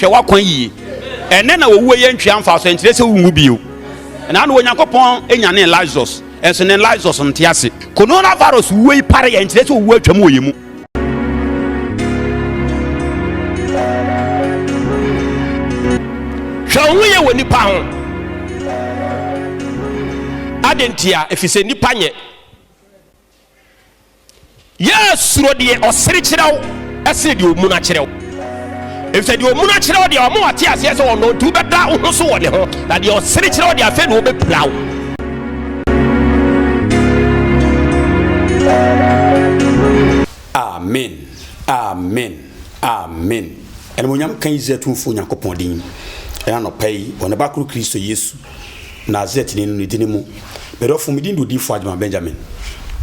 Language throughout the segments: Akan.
Hwɛ w'akwan yie. Ɛnnɛ na owuo yɛ ntwea mfaso, ɛnkyerɛ sɛ wonwu bio. Ɛna na Onyankopɔn nyanee Lazarus, ɛnso ne Lazarus nte ase. Coronavirus wuo yi pare yɛ, ɛnkyerɛ sɛ owuo atwam wɔ yɛn mu. Hwɛ wo ho yie wɔ nnipa ho. Adɛn ntia? Ɛfiri sɛ nnipa nyɛ. Yɛ suro deɛ ɔsere kyerɛ wo sene deɛ ɔmuna kyerɛ wo. Efisɛ deɛ ɔmuna kyerɛ wo deɛ ɔma wate aseɛ sɛ ɔno nti wobɛda wo ho so wɔ ne ho, na deɛ ɔsere kyerɛ wo deɛ afei na ɔbɛpira wo. Amen Amen Amen Animuonyam nka Israel Tumfoɔ Nyankopɔn din ɛna anɔpa yi wɔ ne ba koro Kristo Yesu Nasaretni no ne dini mu. Me dɔfo, me din de Odiyifoɔ Agyemang Benjamin,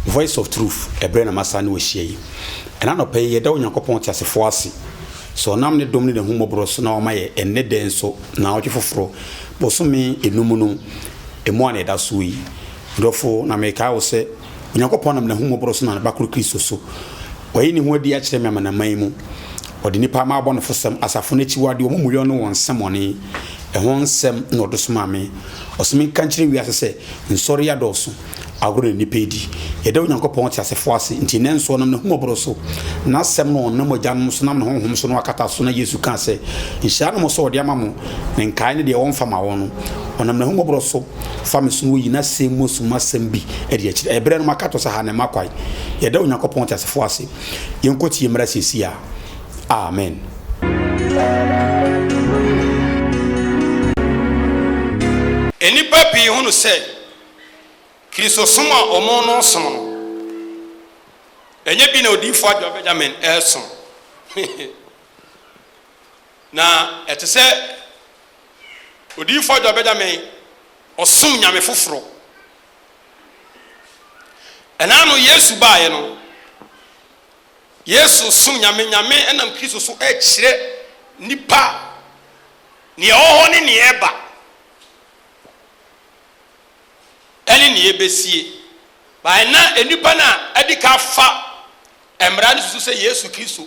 Voice of Truth, ɛberɛ na masan ne wo ahyia yi. Ɛna anɔpa yi, yɛda Onyankopɔn teasefoɔ ase sɛ ɔnam ne dom ne n'ahummɔborɔ so na wama yɛ ɛnnɛ da yi nso naawɔtwe foforɔ, bosome enum no emu a na yɛda soɔ yi. Me dɔfo, na merekae wo sɛ Onyankopɔn nam n'ahummɔborɔ so nam ne Ba koro Kristo so. Wayi ne ho adi akyerɛ me amanaman mu. Ɔde nnipa ama abɔnefosɛm, asafo no akyiwade, wɔn amumuyɔ ne wɔn nsɛmmɔne ho nsɛm na ɔde somaa me. Ɔse menka nkyerɛ wiase sɛ, nsɔre yi adɔɔso, agorɔ na nnipa redi. Yɛda Onyankopɔn teasefo ase nti nnɛ nso ɔnam n'ahummɔborɔ so, n'asɛm no ɔnam agyanom so nam ne honhom so na wakata so na Yesu kaa sɛ, Nhyira ne mo sɛ ɔde ama mo ne nkae ne deɛ wɔmfa ma wɔn no. Ɔnam n'ahummɔborɔ so fa me so na oyi n'asɛm mu asumasɛm bi de akyerɛ. Ɛberɛ no maka to sɛ ha na ɛma kwae. Yɛda Onyankopɔn teasefo ase. Yɛnkɔ tie mmra seesei a. Amen. Nnipa pii hu no sɛ Kristosom a wɔn no som no, ɛnyɛ bi na odiyifo Adwoa Benjamin resom. Na ɛte sɛ odiyifo Adwoa Benjamin ɔsom nyame foforo. Ɛna no Yesu baeɛ no, Yesu som Nyame, Nyame nam Kristo so rekyerɛ nnipa nea ɛwɔ hɔ ne nea ɛreba, ɛne nea ɛbɛsie. Bae na nnipa no a adi ka fa mmara no susu sɛ Yesu Kristo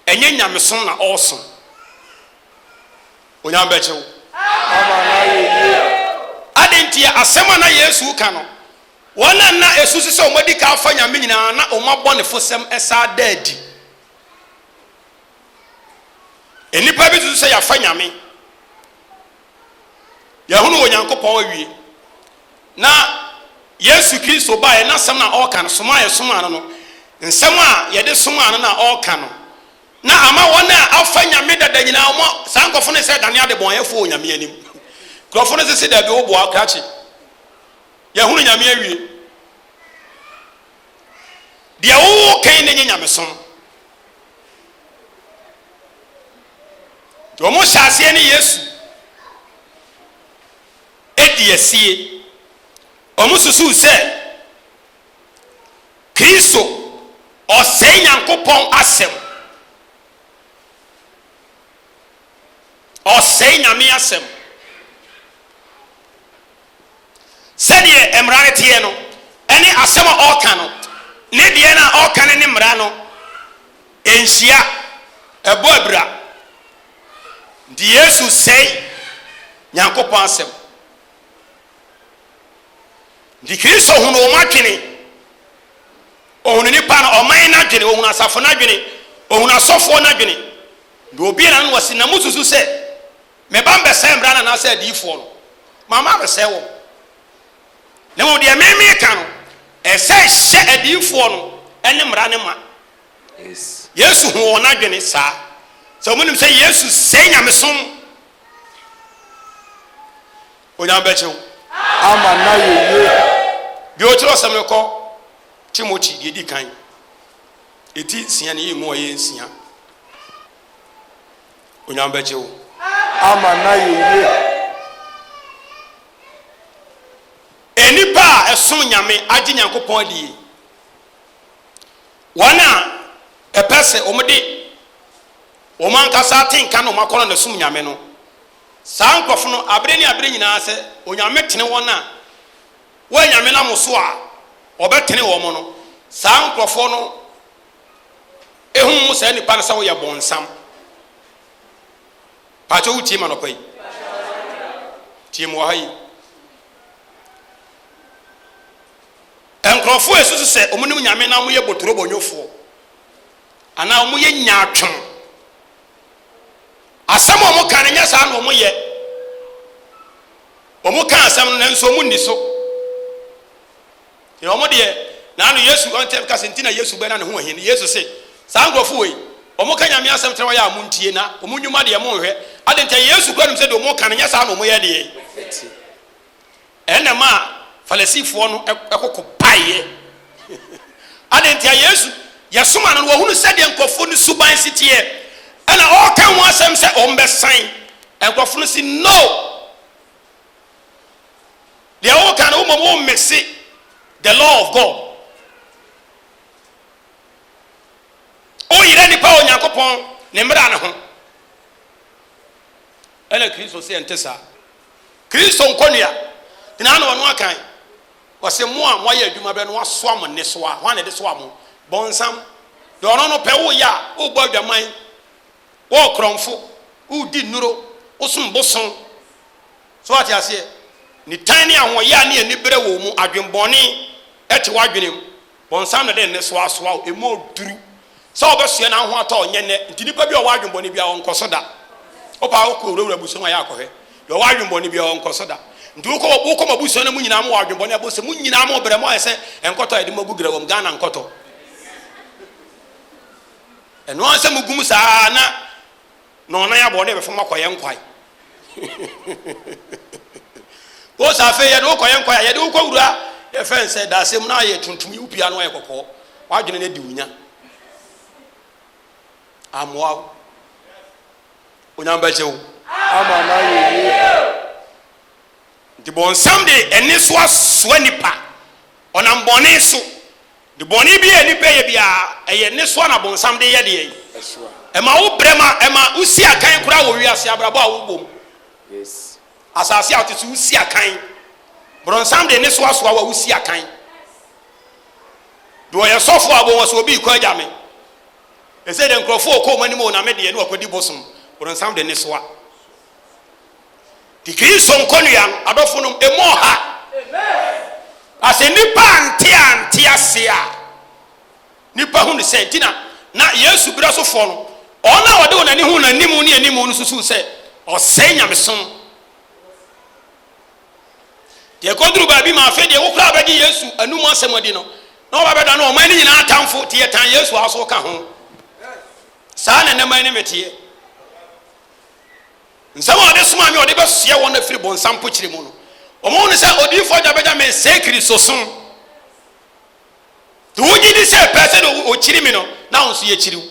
ɛnyɛ nyamesom na ɔresom. Onyame bɛkye wo. Adɛn ntia? Asɛm a na Yesu reka no, Wɔn a na esusu sɛ wɔadi kan afa Nyame nyinaa na wɔn abɔnefosɛm san da adi. Nnipa bi susu sɛ yɛafa Nyame, yɛahunu Onyankopɔn awie. Na Yesu Kristo baeɛ na asɛm na ɔreka no, soma a yɛsomaa no no, nsɛm a yɛde somaa no na ɔreka no, na ama wɔn a afa Nyame dada nyinaa, wɔn, saa nkurɔfo no sɛ dane adebɔnyɛfoɔ wɔ Nyame anim. Nkurɔfo no sese daabi, woboa krakye. Yɛahunu Nyame awie. Deɛ wowo kan no nyɛ nyamesom. Nti wɔn hyɛ aseɛ ne Yesu edi asie. Wɔn susuu sɛ Kristo ɔsɛe Nyankopɔn asɛm. Ɔsɛe Nyame asɛm. Sɛdeɛ mmara no teɛ no, ɛne asɛm a ɔreka no, ne deɛ no a ɔreka no ne mmara no nhyia, ɛbɔ abira. Nti Yesu sɛe Nyankopɔn asɛm. Nti Kristo hunu wɔn adwene, ɔhunu nipa no, ɔman no adwene, ɔhunu asafo no adwene, ɔhunu asɔfoɔ no adwene. Na obi na no wɔ se, na mosusu sɛ Me ba mbɛsɛɛ mbra no anaasɛ adiyifoɔ no, mamma abɛsɛɛ wɔn, na mmom deɛ me meka no, ɛsɛ hyɛ adiyifoɔ no ne mmara no ma. Yesu hu wɔn adwene saa, sɛ wɔn nim sɛ Yesu sɛe nyamesom. Onyame bɛkye wo. Ama na yɛ yie. Deɛ ɔkyerɛ ɔsɛm no kɔ Timothy deɛ ɛdi kan, ɛti nsia ne yi mu ɔyɛ nsia. Onyame bɛgye wo. Ama na yɛ yie. Nnipa a ɛsom Nyame agye Nyankopɔn adie. Wɔn a ɛpɛ sɛ wɔn de wɔn ankasa atenka ne wɔn akɔnɔ na ɛsom Nyame no, saa nkorɔfo no abere ne abere nyinaa sɛ Onyame tene wɔn a wɔyɛ Nyame nam so a ɔbɛtene wɔn no, saa nkorɔfoɔ no Ehu mu saa nipa no sɛ woyɛ bɔnsam. Pakyɛ wo tie ma nɔpa yi? Tie mu wɔ ha yi. Nkurɔfoɔ a ɛsusu sɛ wɔn nim Nyame na wɔyɛ botorobɔnwofoɔ anaa wɔyɛ nyaatwom. Asɛm a wɔka no nyɛ saa na wɔyɛ. Wɔka asɛm no nanso wɔn nni so. Na wɔn deɛ, na ano Yesu ɔntɛm ka sɛ nti na Yesu bɛ na ne ho ahi no. Yesu se, saa nkurɔfo wei, wɔn ka Nyame asɛm kyerɛ wɔn a montie na wɔn nnwuma deɛ monhwɛ. Adɛn nti a Yesu kura nim sɛ deɛ wɔn ka no nyɛ saa na wɔn yɛ deɛ. Ɛnna ɛmaa Farisifoɔ no koko paeɛ. Adɛn nti a Yesu yɛsoma no no, wahunu sɛdeɛ nkurɔfoɔ no suban si teɛ, ɛna ɔreka ho asɛm sɛ wɔbɛsan. Nkurɔfoɔ no si no. Deɛ woka no, wo mmom wo mese the law of God. Woyera nnipa wɔ Onyankopɔn ne mmara no ho. Ɛna Kristo se ɛnte saa. Kristo nkɔnua nyinaa na ɔno akan. Ɔse mo a moayɛ adwuma brɛ na wasoa mo nnesoa. Hwan na ɛde soa mo? Bɔnsam. Deɛ ɔno no pɛ woyɛ a, wobɔ adwaman, wɔ korɔmfo, wodi nnuro, wosom bosom. So wate aseɛ? Nitan ne ahoɔyaa ne aniberɛ wɔ wo mu, adwenbɔne te w'adwene mu. Bɔnsam na ɛde nnesoa asoa wo, emu ɔduru sɛ wobɛsoɛ na wo ho atɔ wo, nyɛ nnɛ. Nti nipa bi a ɔwɔ adwenbɔne biara ɔnkɔ so da. Wopɛ a wokɔ wurawura abusua mu a yɛ akɔhwɛ. Deɛ ɔwɔ adwenbɔne biara ɔnkɔ so da. Nti wokɔ wokɔ mo abusua no mu nyinaa mowɔ adwenbɔne a ɛbɔ sɛ mo nyinaa mo brɛ mo ayɛ sɛ nkɔtɔ a yɛde mo agu grawa mu, Ghana nkɔtɔ. Ɛno ara sɛ mogu mu saa na Na ɔnan abɔ ɔne bɛfa mu akɔyɛ nkwae. Wo sɛ afei yɛde wo kɔyɛ nkwae a, yɛde wo kɔwura yɛfrɛ no sɛ dasɛ mu na ayɛ tuntum yi wopia no ayɛ kɔkɔɔ. W'adwene no adi wo nya. Amoa wo. Onyame bɛgye wo. Ama no ayɛ yie. Nti bɔnsam de ɛne so asoa nipa. Ɔnam bɔne so. De bɔne bi a nnipa yɛ biara, ɛyɛ nnesoa na bonsam de yɛ deɛn? Ɛma wo brɛ ma ɛma wosi akan koraa wɔ wiase abrabɔ a wobɔ mu. Asase a wote so wosi akan. Bronsam de nnesoa soa wo a wosi akan. Deɛ ɔyɛ sɔfo a wobɛhu sɛ obi rekɔ agya me. Ɛsɛ deɛ nkurɔfoɔ ɔkɔ wɔn anim o na me deɛ ne wakɔdi bosom. Bronsam de nnesoa. Nti Kristo nkɔnua no, adɔfo nom, emu ɔha. Na sɛ nnipa ante ante ase a, nnipa hu no sɛ, nti na na Yesu berɛ sofoɔ no, wɔn a wɔde wɔn ani hu n'anim ne anim no susuw sɛ ɔsɛe nyamesom. Deɛ ɛkɔduru baabi ma afei deɛ wo koraa bɛgye Yesu anum asɛm adi no, na wɔba bɛda no ɔman no nyinaa atamfo, nti yɛtan Yesu a so ka ho. Saa na nnɛma yi ne meteɛ. Nsɛm a ɔde somaa me a ɔde bɛsoɛ wɔn afiri bonsam mpokyerɛ mu no, wɔhunu sɛ odiyifoɔ agya bɛgya me sɛe Kristosom. Nti wogye di sɛ pɛɛ sɛdeɛ ɔkyiri me no, na wo nso yɛkyiri wo.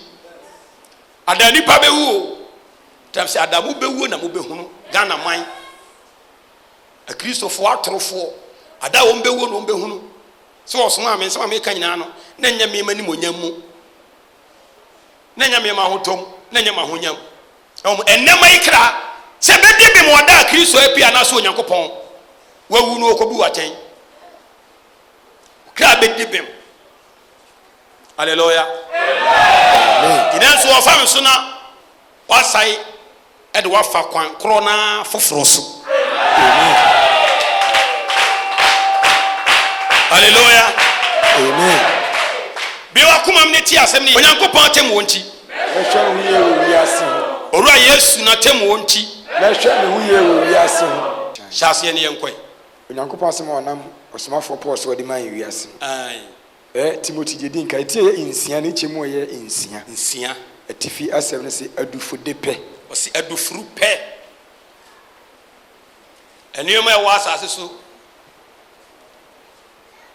Ada nipa bɛwu o. Tam sɛ ada mobɛwuo na mobɛhunu Ghana man. Akristofoɔ atorofoɔ, ada a wɔn bɛwuo na wɔn bɛhunu sɛ ɔsomaa me nsɛm a meka nyinaa no, na ɛnyɛ me m'animuonyam mu, na ɛnyɛ me m'ahotɔ mu, na ɛnyɛ m'ahonya mu. Ɛwom, ɛnnɛ yi kra sɛ bedi bem wɔ da a Kristo apue anaasɛ Onyankopɔn wawu no okobu atɛn. Kra bedi bem. Hallelujah. Amen. Nanso wɔfa me so na wasae de wafa kwan korɔ na foforɔ so. Amen. Hallelujah. Amen. Bue w'akomam ne tie asɛm no yie. Onyankopɔn atemmuo nti. Mɛhwɛ me ho yie wɔ wiase ho. Owura Yesu n'atemmuo nti. Mɛhwɛ me ho yie wɔ wiase ho. Hyɛ aseɛ ne yɛnkɔe. Onyankopɔn asɛm a ɔnam ɔsomafoɔ Paul so de maa yɛn wiase no. Ae. Ɛ, Timothy deɛ di nkan, ti a ɛyɛ nsia ne kyɛ mu a ɛyɛ nsia. Nsia. Atifi asɛm no se adufudepɛ. Ɔse adufuru pɛ. Nneɛma a ɛwɔ asase so.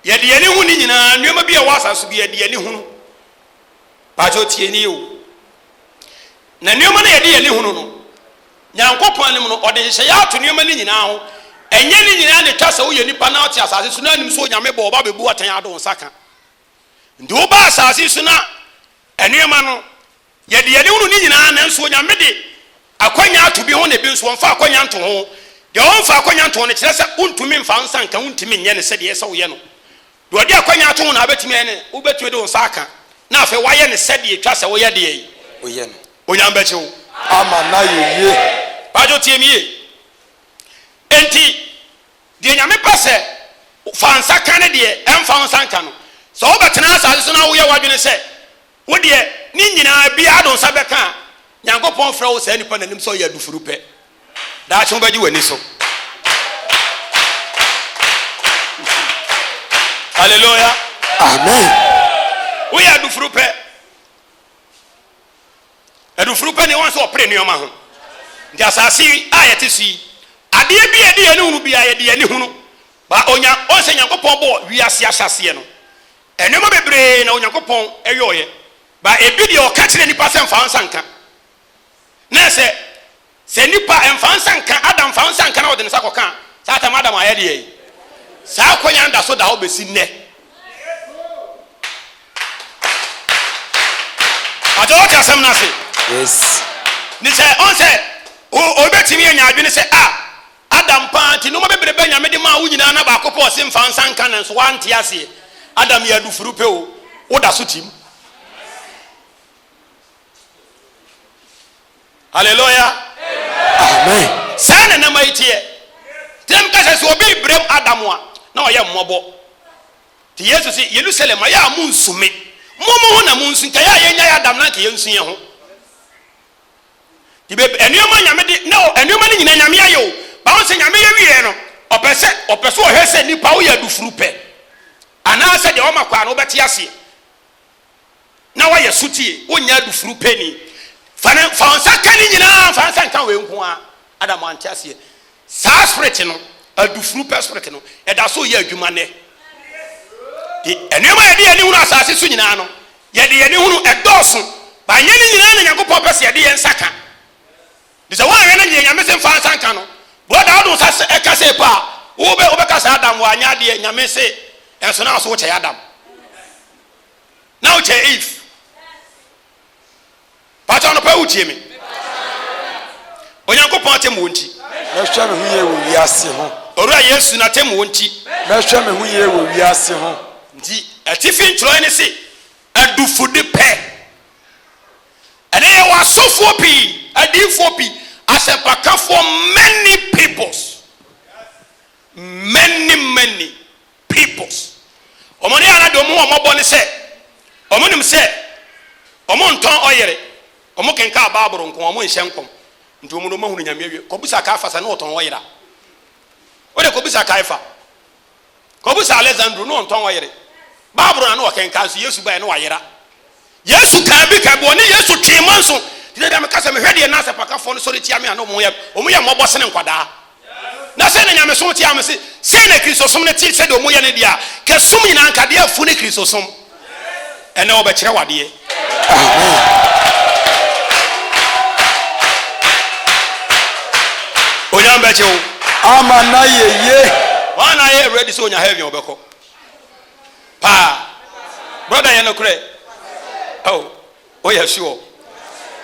Yɛde yɛn ani hu ne nyinaa, nneɛma bi a ɛwɔ asase so bi yɛde yɛn ani hunu. Pakyɛ tie nie o. Na nneɛma no yɛde yɛn ani hunu no, Nyankopɔn anim no, ɔde nhyehyɛeɛ ato nneɛma no nyinaa ho. Ɛnyɛ ne nyinaa na ɛtwa sɛ woyɛ nipa na wote asase so na anim sɛ Onyame bɔ ɔba bɛbu atɛn ade wo nsa ka. Nti woba asase so na nneɛma no, Yɛde yɛn ani hunu ne nyinaa, nanso Onyame de akwanya ato bi ho na ebi nso ɔmfa akwanya nto ho. Deɛ ɔmfa akwanya nto ho no kyerɛ sɛ wontumi mfa wo nsa nka, wontumi nyɛ no sɛdeɛ ɛsɛ sɛ woyɛ no. Deɛ ɔde akwanya ato ho na wobɛtumi ayɛ no, wobɛtumi de wo nsa aka na afei woayɛ no sɛdeɛ ɛtwa sɛ woyɛ deɛ Woyɛ no. Onyame bɛgye wo. Ama no ayɛ yie. Paatwo tie me yie. Enti deɛ Nyame pɛ sɛ fa nsa ka ne deɛ ɛmfa wo nsa nka no, sɛ wobɛtena asase so na woyɛ w'adwene sɛ wo deɛ ne nyinaa biara de wo nsa bɛka a, Nyankopɔn frɛ wo saa nipa no anim sɛ ɔyɛ adufuru pɛ. Daakye wobɛgye w'ani so. Hallelujah. Amen. Woyɛ adufuru pɛ. Adufuru pɛ ne wɔn sɛ ɔpere nneɛma ho. Nti asase yi a yɛte so yi, adeɛ bi a yɛde yɛn ani hunu biara yɛde yɛn ani hunu. Ba onya wɔn sɛ Nyankopɔn bɔɔ wiase ahyɛaseɛ no, nneɛma bebree na Onyankopɔn yɔɔyɛ. Ba ebi deɛ ɔka kyerɛ nipa sɛ mfa wo nsa nka. Na sɛ Sɛ nipa mfa nsa nka Adam mfa nsa nka na ɔde ne nsa kɔka a, saa tam Adam ayɛ deɛn? Saa akwanya no da so da hɔ bɛsi nnɛ. Ate ɔte asɛm no ase? Yes. Ne sɛ ɔn sɛ obɛtumi anya adwene sɛ a Adam paa nti nnoɔma bebrebe Nyame de maa wo nyinaa na baako pɛ ɔse mfa nsa nka nanso woante aseɛ. Adam yɛ adufuru pɛ o, woda so tim. Hallelujah. Amen. Saa na nneɛma yi teɛ. Tena ka sɛ sɛ obi rebrɛ Adam a na ɔyɛ mmɔbɔ. Nti Yesu se Yerusalem ayɛ a monsu me. Mo mo ho na monsu. Nka yɛ a yɛnyae Adam na nka yɛnsu yɛn ho. Nti bɛ nneɛma Nyame de na nneɛma no nyinaa Nyame ayɛ o. Ba wo sɛ Nyame yɛ wieɛ no ɔpɛ sɛ ɔpɛ sɛ ɔhwɛ sɛ nipa woyɛ adufuru pɛ anaasɛ deɛ ɔma kwaa no wobɛte aseɛ. na wayɛ sotie, wonyɛ adufuru pɛni. Fa ne fa nsa ka ne nyinaa, fa nsa nka wei nko ara. Adam ante aseɛ. Saa spirit no, adufuru pɛ spirit no, ɛda so yɛ adwuma nnɛ. De nneɛma a yɛde yɛn ani hunu asase so nyinaa no, yɛde yɛn ani hunu ɛdɔɔso, ba nyɛ ne nyinaa na Nyankopɔn pɛ sɛ yɛde yɛn nsa ka. De sɛ woanhwɛ no deɛ Nyame se mfa nsa nka no, brɔda wode wo nsa ɛka sei pɛ a, wobɛ wobɛka sɛ Adam wanyɛ adeɛ, Nyame se ɛnso na wo so wokyɛ Adam. Na wo kyɛ Eve. Pakyɛ anɔpa wo tie me. Onyankopɔn atemmuo nti. Mɛhwɛ me ho yie wɔ wiase ho. Owura Yesu n'atemmuo nti. Mɛhwɛ me ho yie wɔ wiase ho. Nti atifi ntwerɛeɛ no se adufode pɛ. Ɛnɛ yɛwɔ asɔfoɔ pii, adiyifoɔ pii, asɛmpakafoɔ many peoples. Many many peoples. Wɔn ne ara deɛ wɔn ho wɔn bɔ ne sɛ, wɔn nim sɛ wɔn ntɔn ɔyere, wɔn kenkan Bible nko, wɔn nhyɛ nkɔm. Nti wɔn no wɔn ahunu Nyame awie. Kɔbisa Kaifa sɛ ne ɔtɔn ɔyere a. Wode kɔbisa Kaifa. Kɔbisa Alexandru ne ɔntɔn ɔyere. Bible na ne ɔkenkan nso Yesu baeɛ ne wayera. Yesu kaa bi ka bi, ɔne Yesu twee manso. Nti da bi a meka sɛ mehwɛ deɛ na asɛmpakafoɔ no sɔre tia me a na wɔn yɛ wɔn yɛ mmɔbɔ sene nkwadaa. Na sɛ na nyamesom te a mese sei na Kristosom no te sɛdeɛ wɔn yɛ no deɛ a kɛ som nyinaa nka deɛ afu ne Kristosom. Ɛnɛ wɔbɛkyerɛ wo adeɛ. Onyame bɛkye wo. Ama na yɛ ye. Hwan na ayɛ ready sɛ onya heaven ɔbɛkɔ? Paa. Brother yɛ nokorɛ. Oh, woyɛ sure.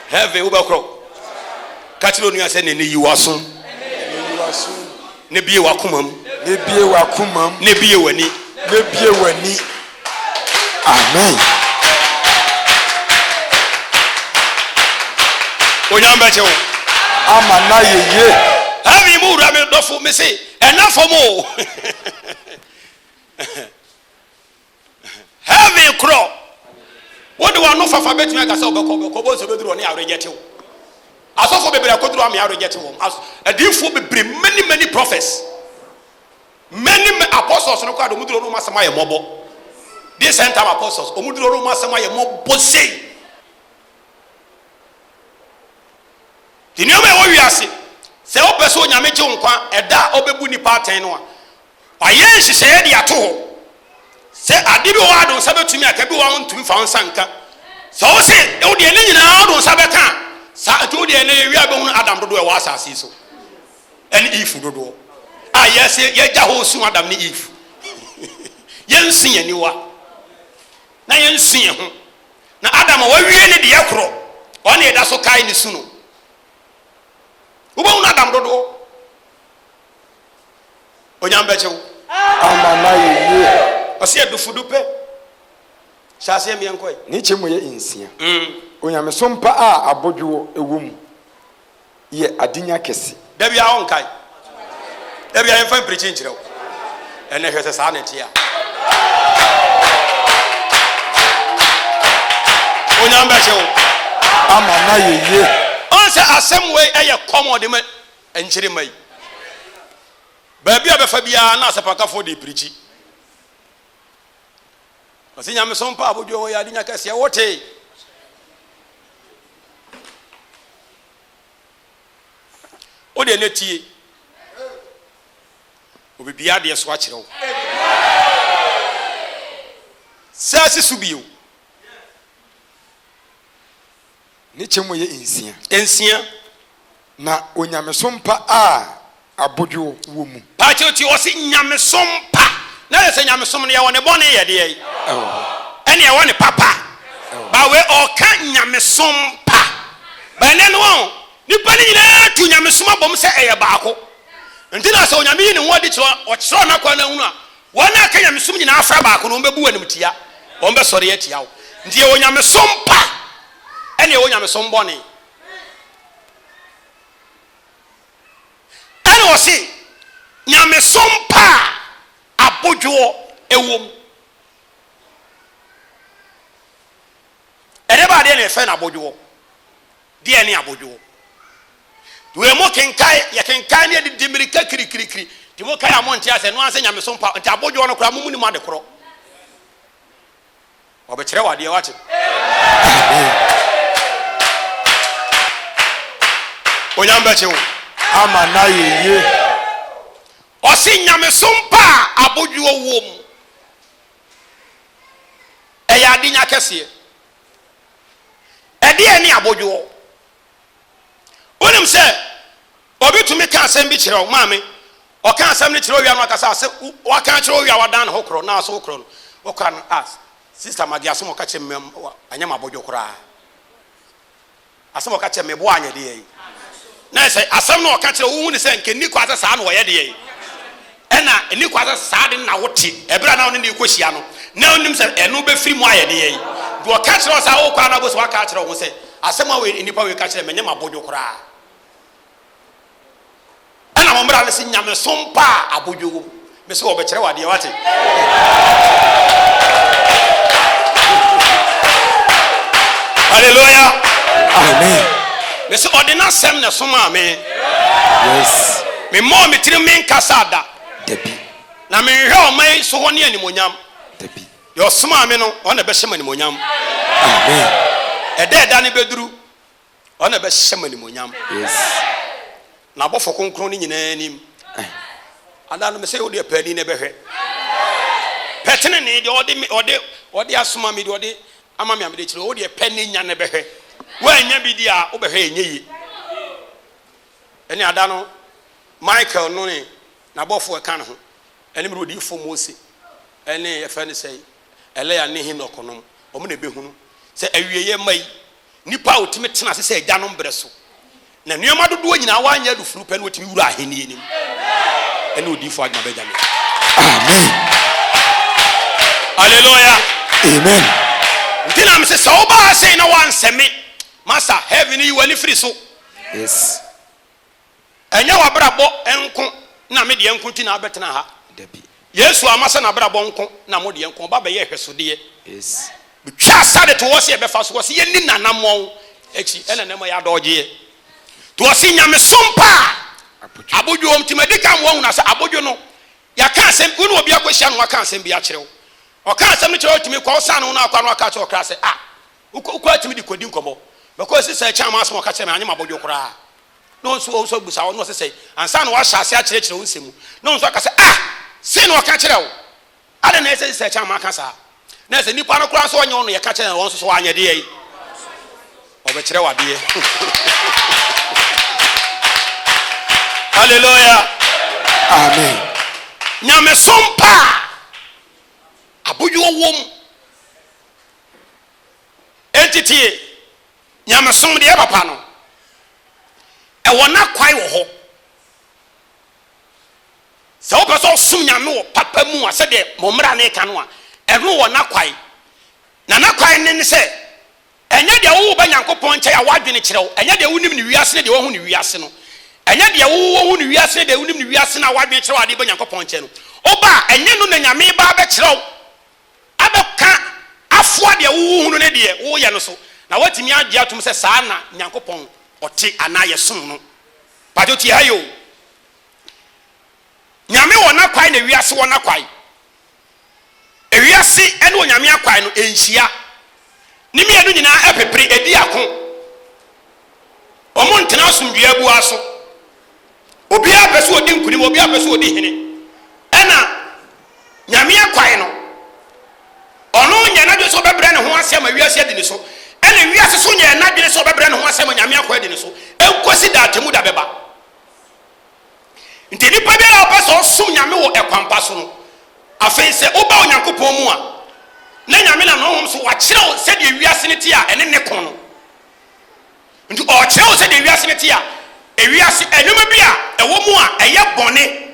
Heaven wobɛkorɔ. Ka kyerɛ onua sɛ ne yi w'aso. Ne bie w'akoma mu. Ne bie w'akoma mu. Ne bie w'ani. Ne bie w'ani. Amen. Onyame bɛkyɛ wo. Ama na yɛ yie. Heaven mu wura me dɔfo me se ɛna fam o. Heaven korɔ wode w'ano fafa bɛtumi aka sɛ wobɛkɔ wobɛkɔ bɔ sɛ wobɛduru ɔne awerɛgyɛte wo asɔfoɔ bebree akɔduru ame awerɛgyɛte wɔn adiifoɔ bebree many many prophets many apostles no koraa de ɔmo duru ɔno asɛm ayɛ mmɔbɔ this end time apostles ɔmo duru ɔno asɛm ayɛ mmɔbɔ sei Nti nneɛma a ɛwɔ wiase, sɛ wopɛ sɛ Onyame gye wo nkwa ɛda a ɔbɛbu nnipa atɛn no a, wayɛ nhyehyɛeɛ de ato hɔ sɛ ade bi wɔ hɔ a de wo nsa bɛtumi aka, bi wɔ hɔ a wontumi fa wo nsa nka. Sɛ wo se wo deɛ ne nyinaa wode wo nsa bɛka a, saa nti wo deɛ ɛnɛ yɛwie a bɛhunu Adam dodoɔ ɛwɔ asase yi so ɛne Eve dodoɔ a yɛse yɛgya hɔ su Adam ne Eve. Yɛnsu yɛn aniwa na yɛnsu yɛn ho. Na Adam a wawie ne deɛ korɔ, ɔno na yɛda so kae ne su no. Wobɛhunu Adam dodoɔ. Onyame bɛgye wo. Ama no ayɛ yie. Ɔse adufudu pɛ. Hyɛ aseɛ meɛ nkɔe. Ne kyɛ mu yɛ nsia. Onyamesom pa a abodwoɔ wɔ mu. Yɛ adenya kɛse. Da biara wonkae. Da biara yɛmfa mpirikyi nkyerɛ wo. Ɛnɛ hwɛ sɛ saa na ɛte a. Onyame bɛhye wo. Ama no ayɛ yie. Ɔn sɛ asɛm wei ɛyɛ kɔm ɔde ma nkyerema yi. Baabi a bɛfa biara na asɛpakafoɔ de pirikyi. Ɔse nyamesom pa abodwo wɔ yɛ adenya kɛseɛ wote. Wo deɛ na tie. Obebia adeɛ so akyerɛ wo. Sɛ asi so bio. Ne kyɛ mu yɛ nsia. Nsia. Na onyamesom pa a abodwoɔ wɔ mu. Pakyɛw tie, ɔse nyamesom pa. Na yɛ sɛ nyamesom no yɛwɔ ne bɔne yɛ deɛ yi? Ɛwɔ hɔ. Ɛne ɛwɔ ne papa. Ɛwɔ hɔ. Ba wei ɔka nyamesom pa. Ba ɛnɛ no wɔn, nipa no nyinaa tu nyamesom abom sɛ ɛyɛ baako. Nti na sɛ Onyame yi ne ho adi kyerɛ ɔkyerɛ n'akwan no ahunu a, wɔn a aka nyamesom nyinaa afra baako no wɔn bɛbu animtia, wɔn bɛsɔre atia wo. Nti yɛwɔ nyamesom pa ɛne yɛwɔ nyamesom bɔne. Ɛna ɔse, Nyamesom pa a abodwoɔ wɔ mu. Ɛdeɛ ba adeɛ na yɛfrɛ no abodwoɔ? Deɛ ne abodwoɔ? Wei mo kenkae, yɛkenkae ne yɛde di mmirika kirikirikiri. Nti mo kae a mo nte asɛ, ɛno ara sɛ nyamesom pa. Nti abodwoɔ no koraa mo mu nim ade korɔ. Ɔbɛkyerɛ wo adeɛ wate. Onyame bɛkye wo. Ama no ayɛ yie. Ɔse nyamesom pa a abodwoɔ wom ɛyɛ adenya kɛseɛ. Ɛdeɛn ne abodwoɔ? Wonim sɛ obi tumi ka asɛm bi kyerɛ wo, maame, ɔka asɛm no kyerɛ wo wie a na waka sɛ asɛm waka akyerɛ wo wie a wadan ne ho korɔ na aso wo korɔ no, wokora no ah sister Maggie asɛm ɔka kyerɛ me anyɛ m'abodwo koraa. Asɛm ɔka kyerɛ me boa anyɛ deɛ yi. Na sɛ asɛm no ɔka kyerɛ wo hu ne sɛ nka nni kwa sɛ saa na ɔyɛ deɛ yi. Ɛna ɛnni kwan sɛ saa de no na wote ɛberɛ a na wo ne no rekɔhyia no, na wonim sɛ ɛno bɛfiri mu ayɛ deɛ yi. Nti ɔka kyerɛ wo saa, wokɔ a na wobɛhu sɛ waka akyerɛ wo ho sɛ, asɛm a wei nnipa wei ka kyerɛ me, ɛnyɛ m'abodwo koraa. Ɛna mo mmara no se nyamesom pa a abodwo wom. Me se wɔbɛkyerɛ wo adeɛ, wate? Hallelujah. Amen. Me se ɔde n'asɛm na ɛsomaa me. Yes. Me mmɔɔ me tirim me nkasa da. Dabi. Na menhwehwɛ ɔman yi so hɔ ne animonyam. Dabi. Deɛ ɔsomaa me no, ɔno na ɛbɛhyɛ me animonyam. Amen. Ɛda ɛda no bɛduru, Ɔno na ɛbɛhyɛ mo animuonyam. Yes. N'abɔfo kronkron no nyinaa anim. Eh. Ada no mesɛ wo deɛ pɛ ani na ɛbɛhwɛ. Pɛ tenenee deɛ ɔde me ɔde ɔde asoma me deɛ ɔde ama me a mede kyerɛ wo deɛ pɛ ne nya na ɛbɛhwɛ. Woannya bi di a wobɛhwɛ ɛnyɛ yie. Ɛne ada no Michael no ne n'abɔfo ɛka ne ho ɛne mmerɛ odiyifoɔ Mose ɛne yɛfrɛ no sɛ Elia ne Henok nom wɔn na ɛbɛhunu sɛ awieeɛ mma yi Nnipa a wɔtumi tena ase sɛ agyanom berɛ so, na nneɛma dodoɔ nyinaa wɔanyɛ adufuru pɛ na wɔtumi wura ahennie no mu. Ɛne odiyifoɔ Adwuma Benjamin. Amen. Hallelujah. Amen. Nti na mese sɛ wobaa sei na woansɛ me, masa heaven yi w'ani firi so. Yes. Ɛnyɛ w'abrabɔ nko na me deɛ nko nti na abɛtena ha. Dabi. Yesu amma sɛ n'abrabɔ nko na mo deɛ nko, ɔba bɛyɛɛ hwɛsodeɛ. Yes. Betwaa sa de to hɔ sɛ yɛbɛfa so, ɔse yɛnni n'anammɔn akyi, ɛna nɛma yɛ adɔgyeɛ. To ɔse nyamesom pa a abodwoɔ nti madi kan ma woahunu sɛ abodwo no, yɛaka asɛm, wo ne obi akɔhyia na waka asɛm bi akyerɛ wo. Ɔka asɛm no kyerɛ wo, wotumi kɔ, wosan ne ho no akɔ a na waka akyerɛ ɔkra sɛ ah, wokɔ wokɔ atumi de kɔdi nkɔmmɔ. Mɛkɔ sista ɛkyɛn ama asɛm a ɔka kyerɛ me anyɛ m'abodwo koraa. Na ɔno nso ɔno nso abisa wo, na ɔse sɛn? Ansa na wahyɛ ase akyerɛkyerɛ wo nsɛm mu, na ɔno nso aka sɛ, Ah! Sei na ɔka kyerɛɛ wo. Adɛn na ɛsɛ sɛ kyɛn aka saa? Na ɛsɛ nipa no koraa nso ɔnyɛ wo no yɛka kyerɛ no, ɔno nso so wanyɛ deɛ yi. Ɔbɛkyerɛ wo adeɛ. Hallelujah. Amen. Nyamesom pa a abodwoɔ wom. Enti tie, Nyamesom deɛ papa no, ɛwɔ n'akwae wɔ hɔ. Sɛ wopɛ sɛ ɔsom Nyame wɔ papa mu a, sɛdeɛ mo mmara no reka no a, ɛno wɔ n'akwae. Na n'akwae no ne sɛ, Ɛnyɛ deɛ wowo ba Nyankopɔn nkyɛn a w'adwene kyerɛ wo, ɛnyɛ deɛ wonim no wiase ne deɛ woahu no wiase no, ɛnyɛ deɛ wowo wohu no wiase ne deɛ wonim no wiase no a w'adwene kyerɛ wo a wode ba Nyankopɔn nkyɛn no. Woba a, ɛnyɛ no na Nyame ba abɛkyerɛ wo, abɛka afoa deɛ wohunu ne deɛ woyɛ no so, na woatumi agye atom sɛ saa na Nyankopɔn ɔte anaa yɛsom no. Pakyɛw tie ha yi o. Nyame wɔ n'akwae na wiase wɔ n'akwae. Ewiase ne Onyame akwae no nhyia. Ne mmienu nyinaa ɛpepere, ɛdi ako. Wɔn ntena asomdwoeɛ abua so. Obiara pɛ sɛ ɔdi nkunim, obiara pɛ sɛ ɔdi hene. Ɛna Nyame akwae no, ɔno nyɛ n'adwene sɛ ɔbɛbrɛ ne ho ase ama wiase adi ne so. Ɛna wiase so nyɛ n'adwene sɛ ɔbɛbrɛ ne ho ase ama Nyame akwae adi ne so. Ɛnkosi da atemmu da bɛba. Nti nipa biara a ɔpɛ sɛ ɔsom Nyame wɔ ɛkwan pa so no, afei sɛ woba Onyankopɔn mu a, na Nyame nam ne Honhom so wakyerɛ wo sɛdeɛ wiase no te a ɛne ne ko no. Nti ɔrekyerɛ wo sɛdeɛ wiase no te a, ewiase nneɛma bi a ɛwɔ mu a ɛyɛ bɔne.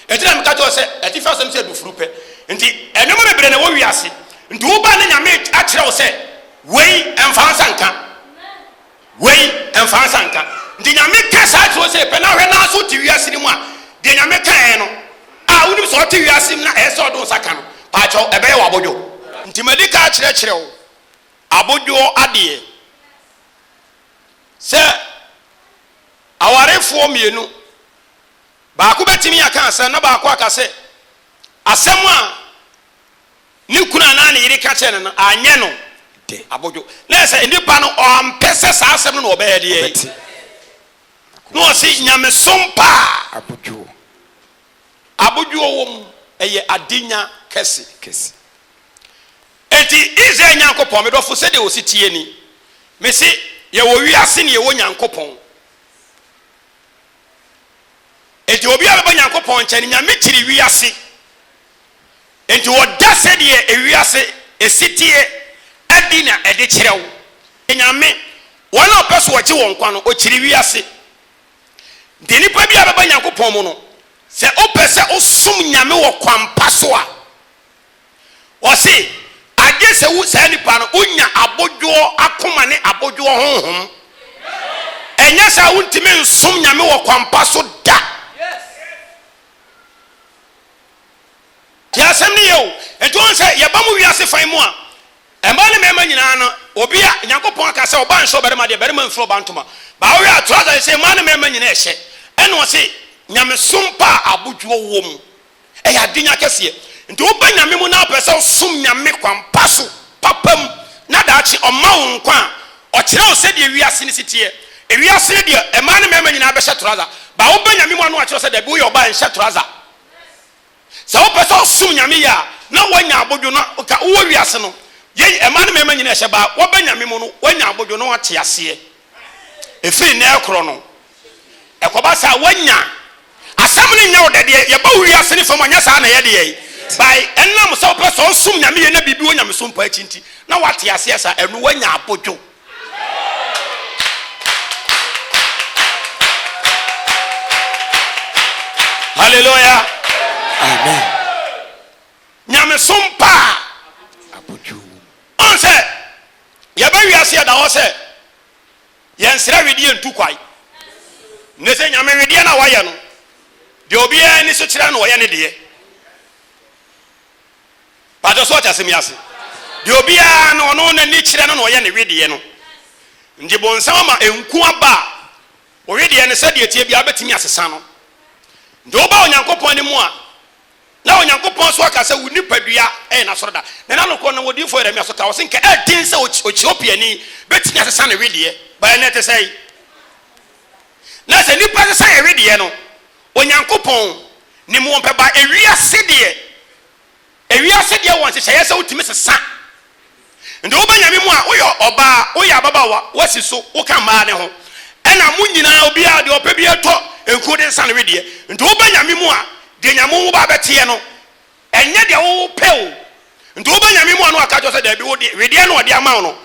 Nti na meka kyerɛ wo sɛ atifi asɛm sɛ adufuru pɛ. Nti nneɛma bebree na ɛwɔ wiase. Nti woba na Nyame akyerɛ wo sɛ wei mfa nsa nka. Wei mfa nsa nka. Nti Nyame ka saa kyerɛ wo sɛ pɛ na hwɛ na so wote wiase no mu a, deɛ Nyame kaeɛ no a wonim sɛ ɔte wiase mu na ɛyɛ sɛ ɔde wo nsa ka no, paakyɛw ɛbɛyɛ wo abodwo. Nti madi ka akyerɛkyerɛ wo abodwoɔ adeɛ sɛ awarefoɔ mmienu, baako bɛtumi aka asɛm na baako aka sɛ asɛm a ne kunu anaa ne yere ka kyerɛɛ no no anyɛ no Dɛ. abodwo. Na ɛyɛ sɛ nnipa no ɔampɛ sɛ saa asɛm no na ɔbɛyɛ deɛ. Ɔbɛte. Na ɔse nyamesom pa a. Abodwoɔ. Abodwoɔ wɔ mu, ɛyɛ adenya kɛse. Kɛse. Enti Israel Nyankopɔn, me dɔfo, sɛdeɛ ɔsi teɛ ni, mese, yɛwɔ wiase na yɛwɔ Nyankopɔn. Enti obi a ɔbɛba Nyankopɔn nkyɛn no, Nyame kyiri wiase. Enti wɔda sɛdeɛ ewiase si teɛ adi na ɛde kyerɛ wo. Nyame, wɔn a ɔpɛ sɛ ɔgye wɔn nkwa no, ɔkyiri wiase. Nti nipa bi a bɛba Nyankopɔn mu no, sɛ wopɛ sɛ wosom Nyame wɔ kwan pa so a, ɔse, agye sɛ wo saa nipa no, wonya abodwoɔ akoma ne abodwoɔ honhom. Ɛnyɛ saa wontumi nsom Nyame wɔ kwan pa so da. Tie asɛm no yie o. Enti wohu sɛ yɛba mo wiase fan mu a, mmaa ne mmarima nyinaa no, obi a Nyankopɔn aka sɛ ɔbaa nhyɛ ɔbarima deɛ, barima mfiri ɔbaa ntoma. But wohwɛ a trouser seesei mmaa ne mmarima nyinaa ɛhyɛ. Ɛna ɔse nyamesom pa a abodwoɔ wɔ mu. Ɛyɛ adenya kɛseɛ. Nti woba Nyame mu na wopɛ sɛ wosom Nyame kwan pa so, papa mu, na daakye ɔma wo nkwa a, ɔkyerɛ wo sɛdeɛ wiase no si teɛ. Ewiase no deɛ, mmaa ne mmarima nyinaa bɛhyɛ trouser. But woba Nyame mu a na wakyerɛ wo sɛ dabi woyɛ ɔbaa nhyɛ trouser. Sɛ wopɛ sɛ ɔsom Nyame yie a, na woanya abodwo na ka wowɔ wiase no, yei mmaa ne mmarima nyina ɛhyɛ baa wɔba Nyame mu no, woanya abodwo na woate aseɛ. Ɛfiri nnɛ rekorɔ no, ɛkɔba saa woanya asɛm no nyɛ wo dɛ deɛ yɛba wo wiase no fam a, nyɛ saa na ɛyɛ deɛ by ɛnam sɛ wopɛ sɛ ɔsom Nyame yie na biribi wɔ nyamesom pa akyi nti na woate aseɛ saa, ɛno woanya abodwo. Hallelujah. Amen. Nyamesom pa a. Abodwo. Ɔn sɛ yɛbɛ wiase ɛda hɔ sɛ yɛnsrɛ wedeɛ ntu kwae. Ne sɛ nyame wedeɛ no a wayɛ no deɛ obiara ani so kyerɛ no ɔyɛ ne deɛ. Pakyɛ so ɔte asɛm yi ase? Deɛ obiara no ɔno n'ani kyerɛ no na ɔyɛ ne wedeɛ no. Nti bonsam ama nku aba a, wo wedeɛ no sɛdeɛ ɛteɛ biara wobɛtumi asesa no. Nti woba Onyankopɔn anim a, na Onyankopɔn nso aka sɛ wo nipadua yɛ n'asɔreda. Na ɛna nokorɔ no odiyifoɔ Yeremia so ka, ɔse nka ɛden sɛ Etiopiani bɛtumi asesa ne wedeɛ, but ɛnɛ ɛte sɛn? Na sɛ nnipa sesa yɛ wedeɛ no, Onyankopɔn nim wɔn pɛ, but ewiase deɛ, Ewiase deɛ wɔ nhyehyɛeɛ sɛ wotumi sesa. Nti woba Nyame mu a, woyɛ ɔbaa, woyɛ ababaawa, woasi so, woka mmaa no ho. Ɛna mo nyinaa obiara deɛ ɔpɛ biara tɔ nkuo de sesa ne wedeɛ. Nti woba Nyame mu a, deɛ Nyame wo ba bɛteɛ no, ɛnyɛ deɛ wopɛ o. Nti woba Nyame mu a na waka akyerɛ wo sɛ daabi wo deɛ, wedeɛ na ɔde ama wo no,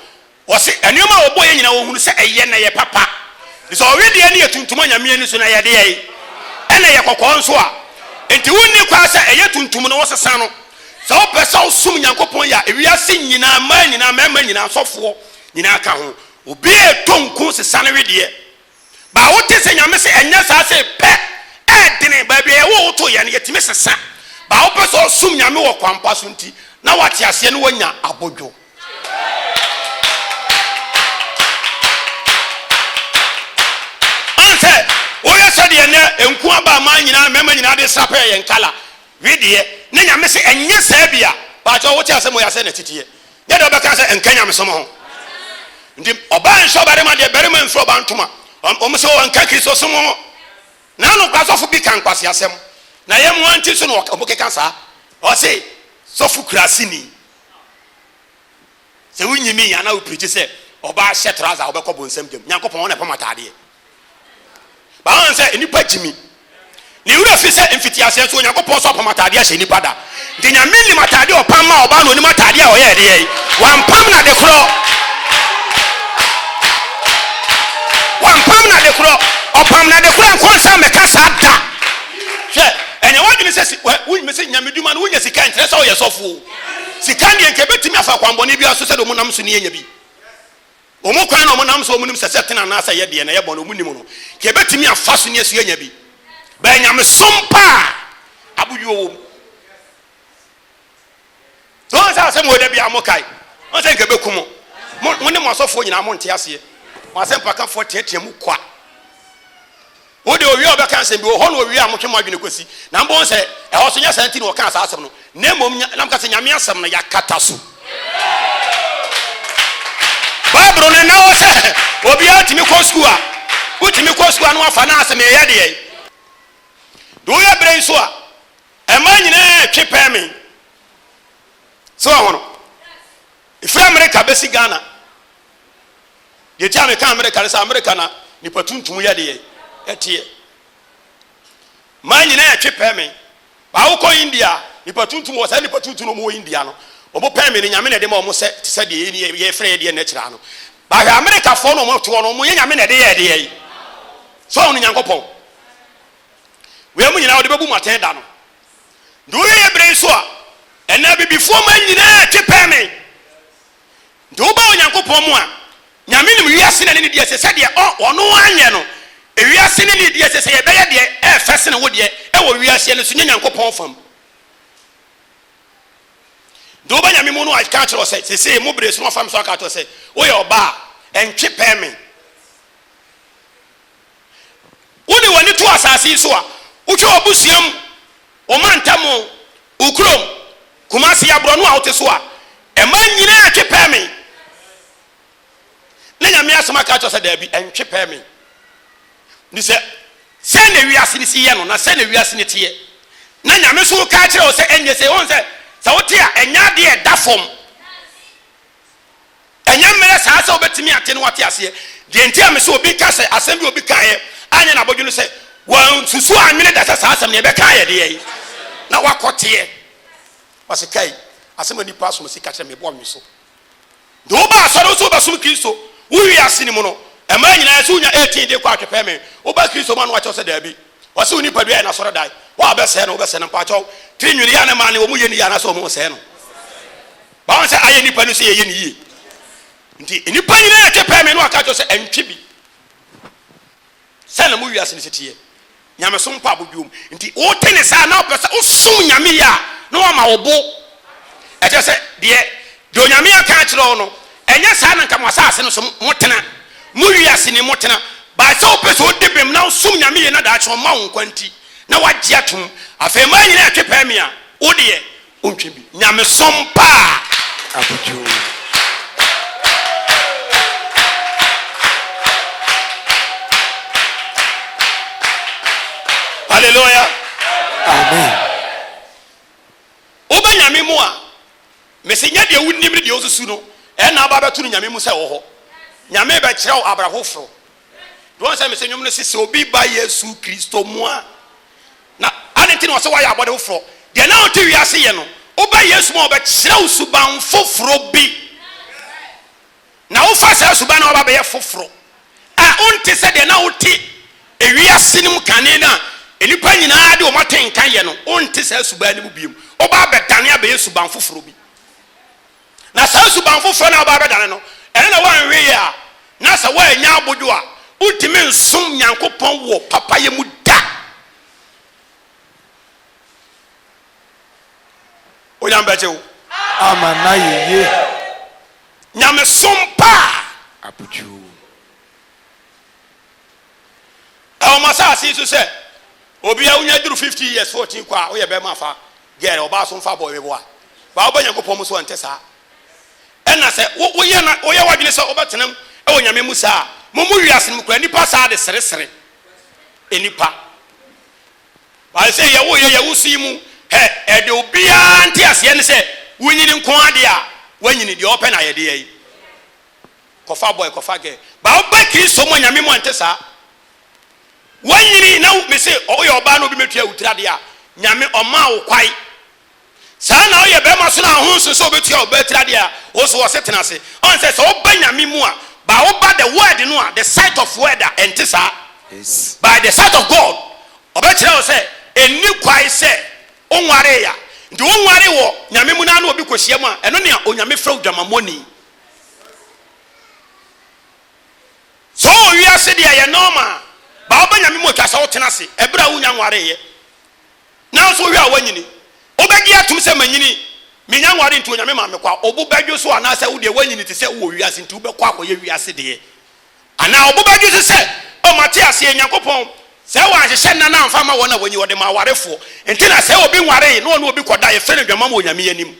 Ɔse nneɛma a ɔbɔeɛ nyinaa ɔhunu sɛ ɛyɛ na ɛyɛ papa. Nti sɛ ɔwedeɛ no yɛ tuntum a Nyame ani so no ɛyɛ deɛn? Ɛna ɛyɛ kɔkɔɔ nso a. Nti wonni kwan sɛ ɛyɛ tuntum no wosesa no. Sɛ wopɛ sɛ wosom Nyankopɔn yie a, ewiase nyinaa, mmaa nyinaa, mmarima nyinaa, asɔfoɔ, Nyinaa ka ho. Obiara retɔ nku sesa ne wedeɛ. Ba wote sɛ Nyame se ɛnyɛ saa sei pɛ, ɛɛdene, baabi a yɛwoo wo too yɛ no yɛtumi sesa. Ba wopɛ sɛ ɔsom Nyame wɔ kwampa so nti na wate aseɛ na wanya abodwo. Ɔn sɛ woyɛ sɛdeɛ nnɛ nku aba aman nyinaa mmarima nyinaa de sra pɛ yɛn kala wedeɛ na Nyame se ɛnyɛ saa bi a, paakyɛw wote asɛm wei ase na ɛteteɛ. Nyɛ deɛ ɔbɛka sɛ nka nyamesom ho. Nti ɔbaa nhyɛ ɔbarima deɛ barima mfiri ɔbaa ntoma. Wɔn sɛ ɔnka Kristosom ho. Na ano kora sɔfo bi ka nkwaseasɛm. Na yɛn mo nti so na wɔn keka saa. Ɔse sɔfo kuraseni. Sɛ wonyimi anaa wopirikyi sɛ ɔbaa hyɛ trouser a wobɛkɔ bonsam gyam. Nyankopɔn ɔna ɛpam ataadeɛ. Bible no sɛ nnipa gyimi. Ne werɛ fi sɛ mfitiaseɛ nso Onyankopɔn sɛ ɔpam ataadeɛ ahyɛ nnipa da. Nti Nyame nim ataadeɛ a ɔpam maa ɔbaa na ɔnim ataadeɛ a ɔyɛɛ deɛ yi. Wampam no adekorɔ. Wampam no adekorɔ. Ɔpam no adekorɔ a nkɔ nsa mmɛka saa da. Hwɛ, ɛnyɛ w'adwene sɛ si, wɛ, wo, mese nyamedwuma no wonya sika nkyerɛ sɛ woyɛ sɔfo o. Sika deɛ nka ɛbɛtumi afa kwanbɔne biara so sɛdeɛ wɔn nam so ne yɛnya bi. Wɔn kwan na wɔnam so a wɔnim sɛ sɛ ɛtene anaasɛ ɛyɛ deɛ na ɛyɛ bɔne, wɔnim no. Nka yɛbɛtumi afa so ne asu anya bi. Bɛyɛ nyamesom pa a abodwoɔ wɔ mu. So wɔn sɛ asɛm wɔ da bi a mokae, wɔn sɛ nka ɛbɛku mo. Mo, mo ne mo asɔfoɔ nyinaa monte aseɛ. Mo asɛmpakafoɔ teatea mu kwa. Wo deɛ owie a ɔbɛka asɛm bi wɔ hɔ na owie a motwe mo adwene kɔsi na mobɛhu sɛ ɛhɔ so nyɛ saa nti na ɔkaa saa asɛm no na mmom nya na meka sɛ Nyame asɛm no yɛakata so. Bible no na wɔ sɛ obiara tumi kɔ sukuu a wotumi kɔ sukuu a na wafa no asɛm ɛyɛ deɛ de woyɛ berɛ nso a ɛma nyinaa twe pɛɛ me so wɔ ho no ɛfiri Amerika bɛsi Ghana. Deɛ nti a meka Amerika ne sɛ Amerika na nipa tuntum yɛ deɛ ɛteɛ. Mmaa nyinaa ɛtwe pɛ me. Baa wokɔ India nipa tuntum wɔ saa nipa tuntum na wɔn wɔ India no wɔn pɛ me no nyame na ɛde ma wɔn sɛ te sɛ deɛ yɛ yɛfrɛ yɛ deɛ natural no. Baa hwɛ Amerikafoɔ na wɔn toɔ no wɔn yɛ nyame na ɛde yɛ ɛdeɛ yi. Sɛ wɔn no Nyankopɔn. Wei mu nyinaa wɔde bɛbu mu atɛn da no. Deɛ woyɛ yɛ berɛ yi so a ɛnɛ abibifoɔ mmaa nyinaa ɛtwe pɛ me. Nti woba Onyankopɔn mu a, Nyame nim wiase na ne ne di ɛsɛ sɛdeɛ ɔ, ɔno anyɛ no. Ewiase ne ne di ɛsɛ sɛ yɛbɛyɛ deɛ ɛɛfɛ sene wo deɛ ɛwɔ wiase ɛno so nyɛ Nyankopɔn fam. Nti woba Nyame mu no aka akyerɛ wo sɛ, sesei mo bere so na wafa me so aka akyerɛ wo sɛ, woyɛ ɔbaa a, ɛntwe pɛɛ me. Wode w'ani to asase yi so a, wohwɛ w'abusua mu, wo mantam, wo kurom, Kumasi aborɔno a wote so a, ɛma nyinaa twe pɛɛ me. Na Nyame asɛm aka akyerɛ sɛ daabi, ɛntwe pɛɛ me. Nti sɛ sɛn na wiase no si yɛ no na sɛn na wiase no teɛ na Nyame so ka akyerɛ wo sɛ ɛnyɛ sɛ wɔn sɛ sɛ wote a ɛnyɛ adeɛ ɛda fam. Ɛnyɛ mmerɛ saa sɛ wobɛtumi ate na wate aseɛ. Deɛ nti a mese obi ka sɛ asɛm bi a obi kaeɛ anyɛ no abɔdwene sɛ wansusu annwene da sɛ saa asɛm no yɛbɛka ayɛ deɛn na wakɔteɛ. Wɔse kai asɛm a nipa asomasi ka kyerɛ me ɛboa me so. Nti woba asɔre wo sɛ wobɛsom Kristo wo wiase no mu no ɛmaa nyinaa sɛ wonya 18 de kɔ atwepɛ me woba Kristo mu a na wakyɛw sɛ daabi. Wɔse wo nipadua yɛ n'asɔredan wo a wobɛsɛe no wobɛsɛe no mpaakyɛw tiri nwene yɛ a na ɛmaa ne wɔn yɛ ne yie anaasɛ wɔn sɛe no. Bible sɛ ayɛ nipa no sɛ yɛyɛ ne yie. Nti nnipa nyinaa twe pɛɛ me na waka kyerɛ sɛ ɛntwe bi. Sɛ na mo wiase no si teɛ. Nyamesom mpo abodwoom. Nti wote ne saa na wopɛ sɛ wosom Nyame yie a na wama wo bo. Ɛkyerɛ sɛ deɛ deɛ Onyame aka akyerɛ wo no ɛnyɛ saa na nka mo asase no so motena. Mo wiase ni motena. But sɛ wopɛ sɛ wodi bem na wosom Nyame yie na daakye ɔma wo nkwa nti na wagye atom. Afei mmaa nyinaa twe pɛɛ me a wo deɛ Wontwe bi. Nyamesom pa a. Abodwo. Hallelujah. Amen. Woba Nyame mu a, mese nyɛ deɛ wonim ne deɛ wosusu no ɛna aba bɛto no Nyame mu sɛ wɔ hɔ. Nyame bɛkyerɛ wo abra foforɔ. Deɛ wɔn sɛ mese nnwom no se sɛ obi ba Yesu Kristo mu a, Na adɛn nti na ɔsɛ woayɛ abɔde foforɔ? Deɛ na wote wiase yɛ no, woba Yesu mu a, ɔbɛkyerɛ wo suban foforɔ bi. Na wofa saa suban no a, woaba abɛyɛ foforɔ a wonte sɛ deɛ na wote ewiase no mu kane no a nnipa nyinaa de wɔn atenka yɛ no, wonte saa suban no mu bio. Woba abɛdane abɛyɛ suban foforɔ bi. Na saa suban foforɔ no a woba abɛdane no, Ɛno na woanhwɛ yie a, na sɛ woannya abodwo a, wontumi nsom Nyankopɔn wɔ papayɛ mu da. Onyame bɛgye wo. Ama no ayɛ yie. Nyamesom pa a. Abodwo. Ɛwɔ mo asase yi so sɛ obi a wonya duru 50 years 14 kɔ a woyɛ bɛrima fa girl ɔbaa so mfa boy meboa ba wobɛ Nyankopɔn mu so ɛnte saa. Ɛna sɛ wo woyɛ na woyɛ w'adwene sɛ wobɛtena mu wɔ Nyame mu saa a, mo mo wiase no mu koraa nnipa saa de seresere nnipa. Wayɛ sɛ yɛ woyɛ yɛ woso yi mu hɛ ɛde obiara nte aseɛ ne sɛ wonyini nko ara deɛ a wanyini deɛ ɔpɛ na yɛde yɛ yi kɔfa boy kɔfa girl ba woba Kristo mu a Nyame mu ɛnte saa wanyini na mese woyɛ ɔbaa na obi mɛtua wo tiri adeɛ a Nyame ɔmaa wo kwae Saa na woyɛ bɛrima so na ho nso sɛ obetua ɔbaa tiri adeɛ a, wo nso wɔse tena ase. Ɔn sɛ, sɛ woba Nyame mu a, ba woba the word no a, the sight of word a, ɛnte saa. By the sight of God, ɔbɛkyerɛ wo sɛ ɛnni kwae sɛ wonwaree a. Nti wonware wɔ Nyame mu na ne obi kɔhyia mu a, ɛno nea Onyame frɛ wo dwamammɔni. Sɛ wowɔ wiase deɛ ɛyɛ normal, ba woba Nyame mu a, ɛtwa sɛ wotena ase ɛberɛ a wonnya nwareeɛ. Nanso wohwɛ a woanyini. Wobɛgye atom sɛ manyini, minnya nware nti Onyame ma mekɔ a, wo bo bɛdwo so anaasɛ wo deɛ woanyini te sɛ wowɔ wiase nti wobɛkɔ akɔyɛ wiase deɛ? Anaa wo bo bɛdwo so sɛ, Oh, mate aseɛ, Nyankopɔn, sɛ wanhyehyɛ nna no amfa amma wɔn a wɔanyi, ɔde ma awarefoɔ. Nti na sɛ obi nwaree na ɔne obi kɔda a, yɛfrɛ no adwamammɔ wɔ Onyame anim.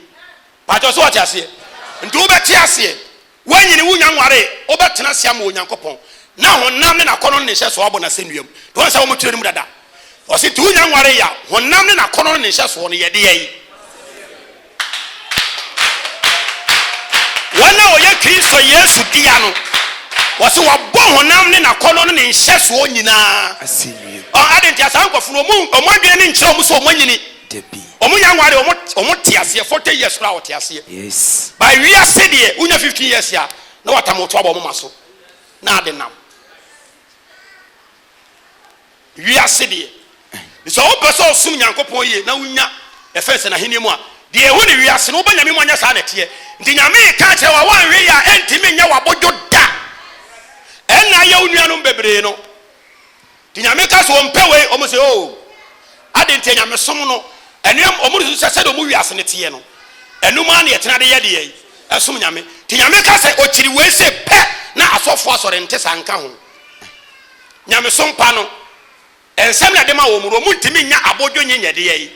Pakyɛw, so woate aseɛ? Nti wobɛte aseɛ. Woanyini, wunnya nwaree, wobɛtena ase ama Onyankopɔn, na honam ne n'akɔnnɔ ne ne nhyɛsoɔ abɔ no asɛnnua mu. Nti woahu sɛ wɔn twerɛ no mu dada. Ɔse, nti wonnya nwaree a, honam ne n'akɔnnɔ ne ne nhyɛsoɔ no, yɛde yɛn. Wɔn a wɔyɛ Kristo Yesu dea no, wɔse wɔabɔ honam ne n'akɔnnɔ ne ne nhyɛsoɔ nyinaa. Asɛnnua mu. Ɔ, adɛn nti a saa nkurɔfo no, wɔn, wɔn adwene no nkyerɛ wɔn sɛ wɔanyini. Dabi. Wɔn nya nware, wɔn, wɔn te aseɛ, 40 years koraa wɔte aseɛ. Yes. By wiase deɛ, wonya 15 years a, na watam wo to abɔ moma so, na ade nam. Wiase deɛ. Sɛ wopɛ sɛ ɔsom Nyankopɔn yie na wonya ɛfɛn sɛ n'ahenni mu a, deɛ ɛho ne wiase no, wobɛ Nyame mu anyɛ saa na ɛteɛ. Nti Nyame reka akyerɛ wo a, woanhwɛ yie a, ɛntumi nyɛ w'abodwo da. Ɛnna ayɛ wo nuanom bebree no. Nti Nyame ka sɛ ɔmpɛ wei, ɔmo se oo aden nti anyamesom no ɛnoa ɔmo susu sɛ sɛdeɛ ɔmo wiase no teɛ no ɛno mu ara na yɛtena de yɛ deɛn ɛsom Nyame. Nti Nyame ka sɛ ɔkyiri wei se pɛ na asɔfoɔ asɔre nte saa nka ho. Nyamesom pa no nsɛm na ɛde ma wɔn no ɔmo ntumi nnya abodwo nye nyɛdeɛn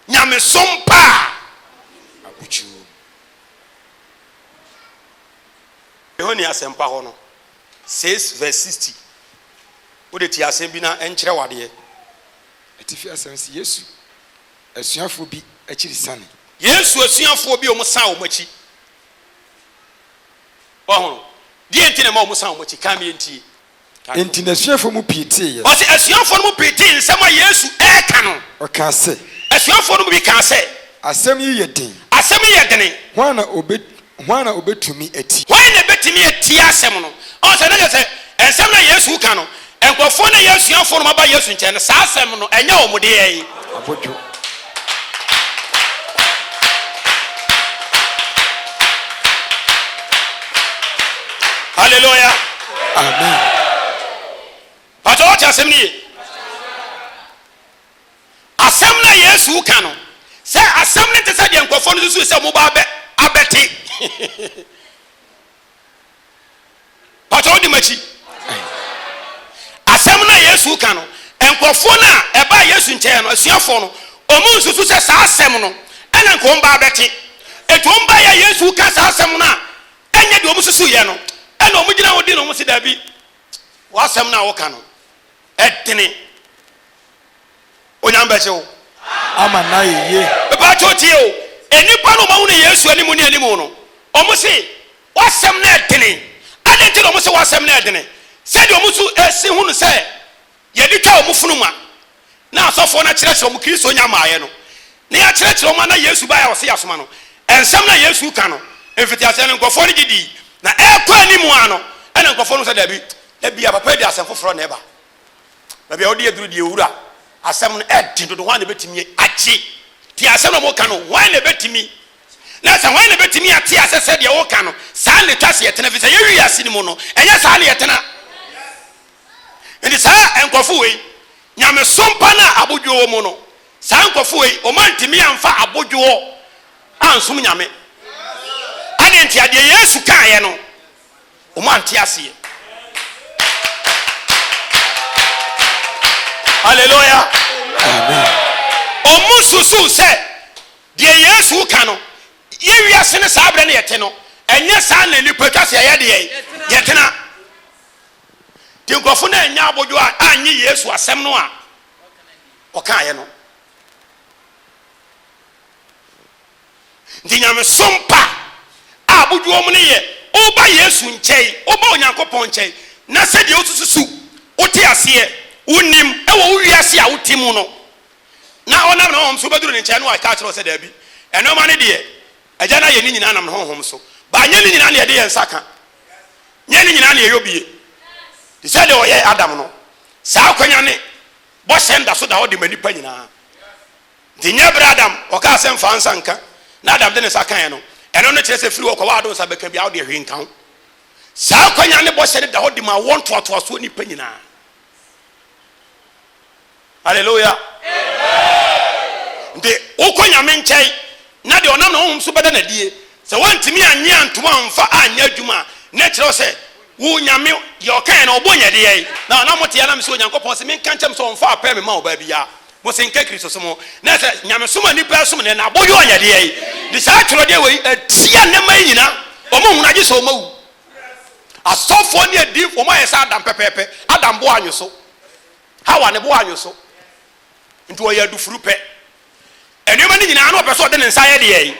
Nyamesom pa a. Abodwo. Yohane Asɛmpa hɔ no, 6 vs 60. Wode tie asɛm bi na ɛnkyerɛ wo adeɛ. Atifi asɛm se Yesu asuafoɔ bi akyiri sane. Yesu asuafoɔ bi a wɔsan wɔn akyi. Wahu no? Deɛ nti na ɛma wɔsan wɔn akyi? Kan me yɛntie. Enti n'asuafoɔ mu pii teeɛ. Ɔse asuafoɔ no mu pii tee nsɛm a Yesu reka no. Ɔkaa sɛ. Asuafoɔ no mu bi kaa sɛ. Asɛm yi yɛ den. Asɛm yi yɛ dene. Hwan na ɔbɛ, hwan na ɔbɛtumi atie? Hwan na ɛbɛtumi atie asɛm no? Ɔhu sɛ na kyerɛ sɛ nsɛm no a Yesu reka no, nkurɔfoɔ no a ɛyɛ asuafoɔ no aba Yesu nkyɛn no, saa asɛm no, ɛnyɛ wɔn deɛ. Abodwo. Hallelujah. Amen. Pàtó wɔte asɛm no yie. Asɛm no a Yesu ka no, sɛ asɛm no te sɛ deɛ nkurɔfoɔ no susu sɛ wɔn ba abɛ abɛte. Pàtó wodi m'akyi. Asɛm no a Yesu ka no, nkurɔfoɔ no a ɛbaa Yesu nkyɛn no, asuafoɔ no, wɔn nsusu sɛ saa asɛm no ɛna nka wɔn ba abɛte. Eti wɔn ba yɛ Yesu ka saa asɛm no a ɛnyɛ deɛ wɔn susu yɛ no, ɛna wɔn gyina hɔ di na wɔn si daabi, w'asɛm no a wɔka no ɛdene. Onyame bɛgye wo. Ama no ayɛ yie. Mepaakyɛw tie o, nnipa no wɔahunu Yesu anim ne anim no, wɔn se w'asɛm no ɛdene. Adɛn nti na wɔn se w'asɛm no ɛdene? Sɛdeɛ wɔn nso si hunu sɛ yɛde twa wɔn funu ma na asɔfoɔ no akyerɛkyerɛ wɔn Kristo nya mmaeɛ no, na yɛakyerɛkyerɛ wɔn a na Yesu baeɛ a ɔse yɛasoma no. Nsɛm no a Yesu ka no, mfitiaseɛ no nkurɔfoɔ no gye dii, na ɛrekɔ anim ara no, ɛna nkurɔfoɔ no hu sɛ dabi, ebia papa yi de asɛm foforɔ na ɛba. Baabi a wode aduru deɛ owura, asɛm no ɛden dodo, hwan na ɛbɛtumi agye? Tie asɛm na wɔka no, hwan na ɛbɛtumi? Na sɛ hwan na ɛbɛtumi ate asɛ sɛ deɛ woka no? Saa na ɛtwa sɛ yɛtena, ɛfiri sɛ yɛn wiase no mu no, ɛnyɛ saa na yɛtena. Nti saa nkurɔfo wei, nyamesom pa no a abodwoɔ wɔ mu no, saa nkurɔfo wei, wɔn antumi amfa abodwoɔ ansom Nyame. Adɛn nti a? Deɛ Yesu kaeɛ no, wɔn ante aseɛ. Hallelujah. Amen. Wɔn susu sɛ deɛ Yesu ka no, yɛ wiase no saa berɛ no yɛte no, ɛnyɛ saa na nnipa twa sɛ yɛyɛ deɛ yɛtena. Nti nkurɔfo no annya abodwo a annye Yesu asɛm no a ɔkaeɛ no. Nti nyamesom pa a abodwoɔ mu no yɛ woba Yesu nkyɛn, woba Onyankopɔn nkyɛn, na sɛdeɛ wosususu, wote aseɛ, wonim wɔ wo wiase a wote mu no, na ɔnam ne honhom so wobɛduru ne nkyɛn na waka akyerɛ wo sɛ daabi, nnoɔma no deɛ Agya no ayɛ ne nyinaa nam ne honhom so, but nyɛ ne nyinaa na yɛde yɛn nsa ka. Nyɛ ne nyinaa na ɛyɛ obie. Te sɛ deɛ ɔyɛɛ Adam no, saa akwanya ne bɔhyɛ no da so da hɔ de ma nnipa nyinaa. Nti nyɛ berɛ Adam ɔkaa sɛ mfa nsa nka na Adam de ne nsa kaeɛ no, ɛno no kyerɛ sɛ firi hɔ kɔ w'ado nsa bɛka biara wodeɛ hwee nka ho. Saa akwanya ne bɔhyɛ no da hɔ de ma awoɔ ntoatoasoɔ nnipa nyinaa. Hallelujah. Nti wokɔ Nyame nkyɛn na deɛ ɔnam ne honhom so bɛda no adie, sɛ woantumi annye antom amfa anyɛ adwuma a, na ɛkyerɛ wo sɛ wo Nyame deɛ ɔkaeɛ no ɔbɔ nyɛdeɛn. Na na mote a na mese Onyankopɔn se menka nkyɛm sɛ ɔmfa apɛ me ma ɔbaa biara. Mose nka Kristosom ho. Na sɛ Nyamesom a nnipa ɛsom nnɛ no abɔyɔ nyɛdeɛn. Nti saa atwerɛdeɛ wei atia nnɛma yi nyina. Wɔn nhunu agye sɛ wɔn awu. Asɔfoɔ ne adiyifoɔ wɔn ayɛ sɛ Adam pɛpɛɛpɛ. Adam bo anwo so. Hawa ne bo anwo so nti ɔyɛ adufuru pɛ. Nneɛma no nyinaa na ɔpɛ sɛ ɔde ne nsa yɛ deɛn?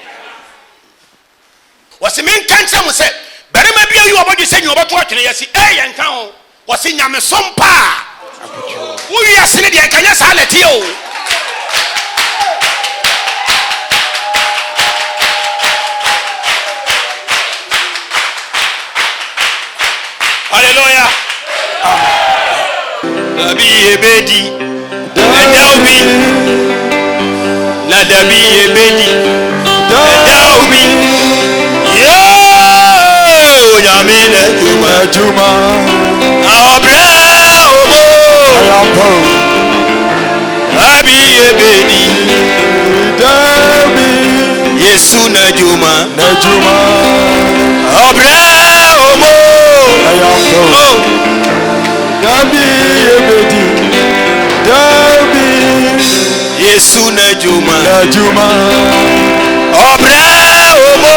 Wɔse menka nkyerɛ mo sɛ barima bi ayi ɔbɔdwe sɛ nea ɔbɛto atwene yɛse ee yɛnka ho. Wɔse nyamesom paa wo wiase no deɛ nka nyɛ saa na ɛteɛ o. Hallelujah. Dabi ebedi ɛdaw bi na dabi ebedi ɛdaw bi yoo onyame na adwuma adwuma na ɔbrɛ omo ayampa dabi ebedi dabi Yesu na adwuma na adwuma ɔbrɛ omo ayampa oh. Dabi ebedi dabi Yesu n'adwuma n'adwuma ɔbrɛ omo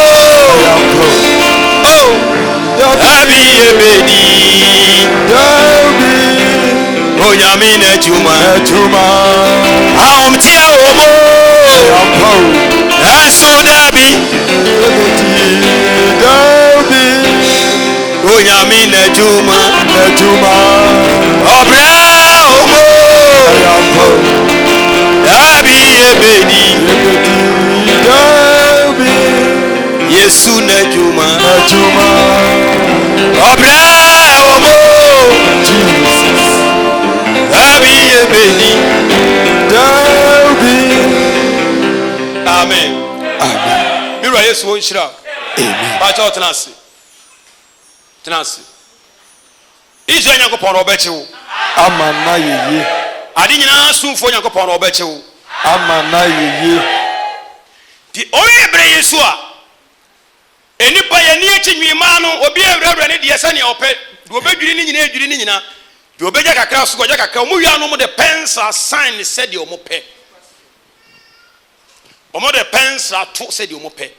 ayampa oh dabi dabi ebedi dabi Onyame n'adwuma n'adwuma ahomteɛ omo ayampa nanso dabi ebedi dabi Onyame n'adwuma. N'adwuma. Ɔbrɛ omo. Ayampa. Dabi ebedi. Ebedi dabi. Yesu n'adwuma. N'adwuma. Ɔbrɛ omo. Jesus. Dabi ebedi. Dabi. Amen. Amen. Mi wura Yesu wo nhyira. Amen. Baakyɛ ɔtena ase. Tena ase. Israel Nyankopɔn no, ɔbɛkye wo. Ama no ayɛ yie. Ade nyinaa somfoɔ Nyankopɔn no, ɔbɛkye wo. Ama no ayɛ yie. Nti ɔyɛ berɛ yi nso a, nnipa yɛn ani akyi nwi mmaa no, obiara awurawura ne deɛ sɛdeɛ ɔpɛ, deɛ ɔbɛdwiri ne nyinaa dwiri ne nyinaa, deɛ ɔbɛgya kakra so ɔgya kakra, wɔn wie a na wɔde pɛnsra sign no sɛdeɛ wɔpɛ. Wɔde pɛnsra to sɛdeɛ wɔpɛ.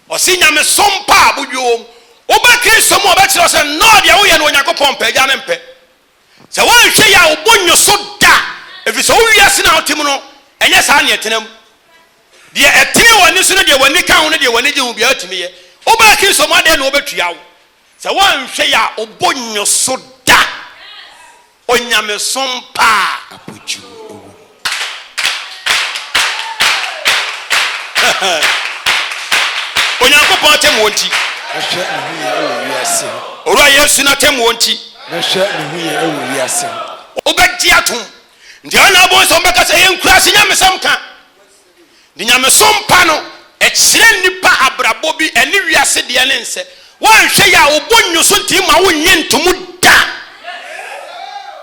Ɔse nyamesom pa a abodwoɔ wom. Woba Kristo mu a ɔbɛkyerɛ wo sɛ nnɔɔ deɛ woyɛ no Onyankopɔn mpɛ, Agya no mpɛ. Sɛ woanhwɛ yie a wo bo nnwo so da ɛfiri sɛ wo wiase no a wote mu no ɛnyɛ saa na ɛtena mu. Deɛ ɛtene wɔ w'ani so ne deɛ w'ani ka ho ne deɛ w'ani gye ho biara tumi yɛ. Woba Kristo mu adɛn na wɔbɛtua wo? Sɛ woanhwɛ yie a wo bo nnwo so da. Onyamesom pa a. Abodwo wɔ mu. Onyankopɔn atemmuo nti. Mɛhwɛ me ho yie wɔ wiase ho. Owura Yesu n'atemmuo nti. Mɛhwɛ me ho yie wɔ wiase ho. Wobɛgye atom. Nti ɛhɔ na wobɛhu sɛ wɔbɛka sɛ ɛyɛ nkuraase nyamesɛm ka. Ne nyamesom pa no, ɛkyerɛ nnipa abrabɔ bi ɛne wiase. wiase deɛ no nsɛ. Woanhwɛ yie a, wo bo nnwo so nti mma wonnye ntomu da.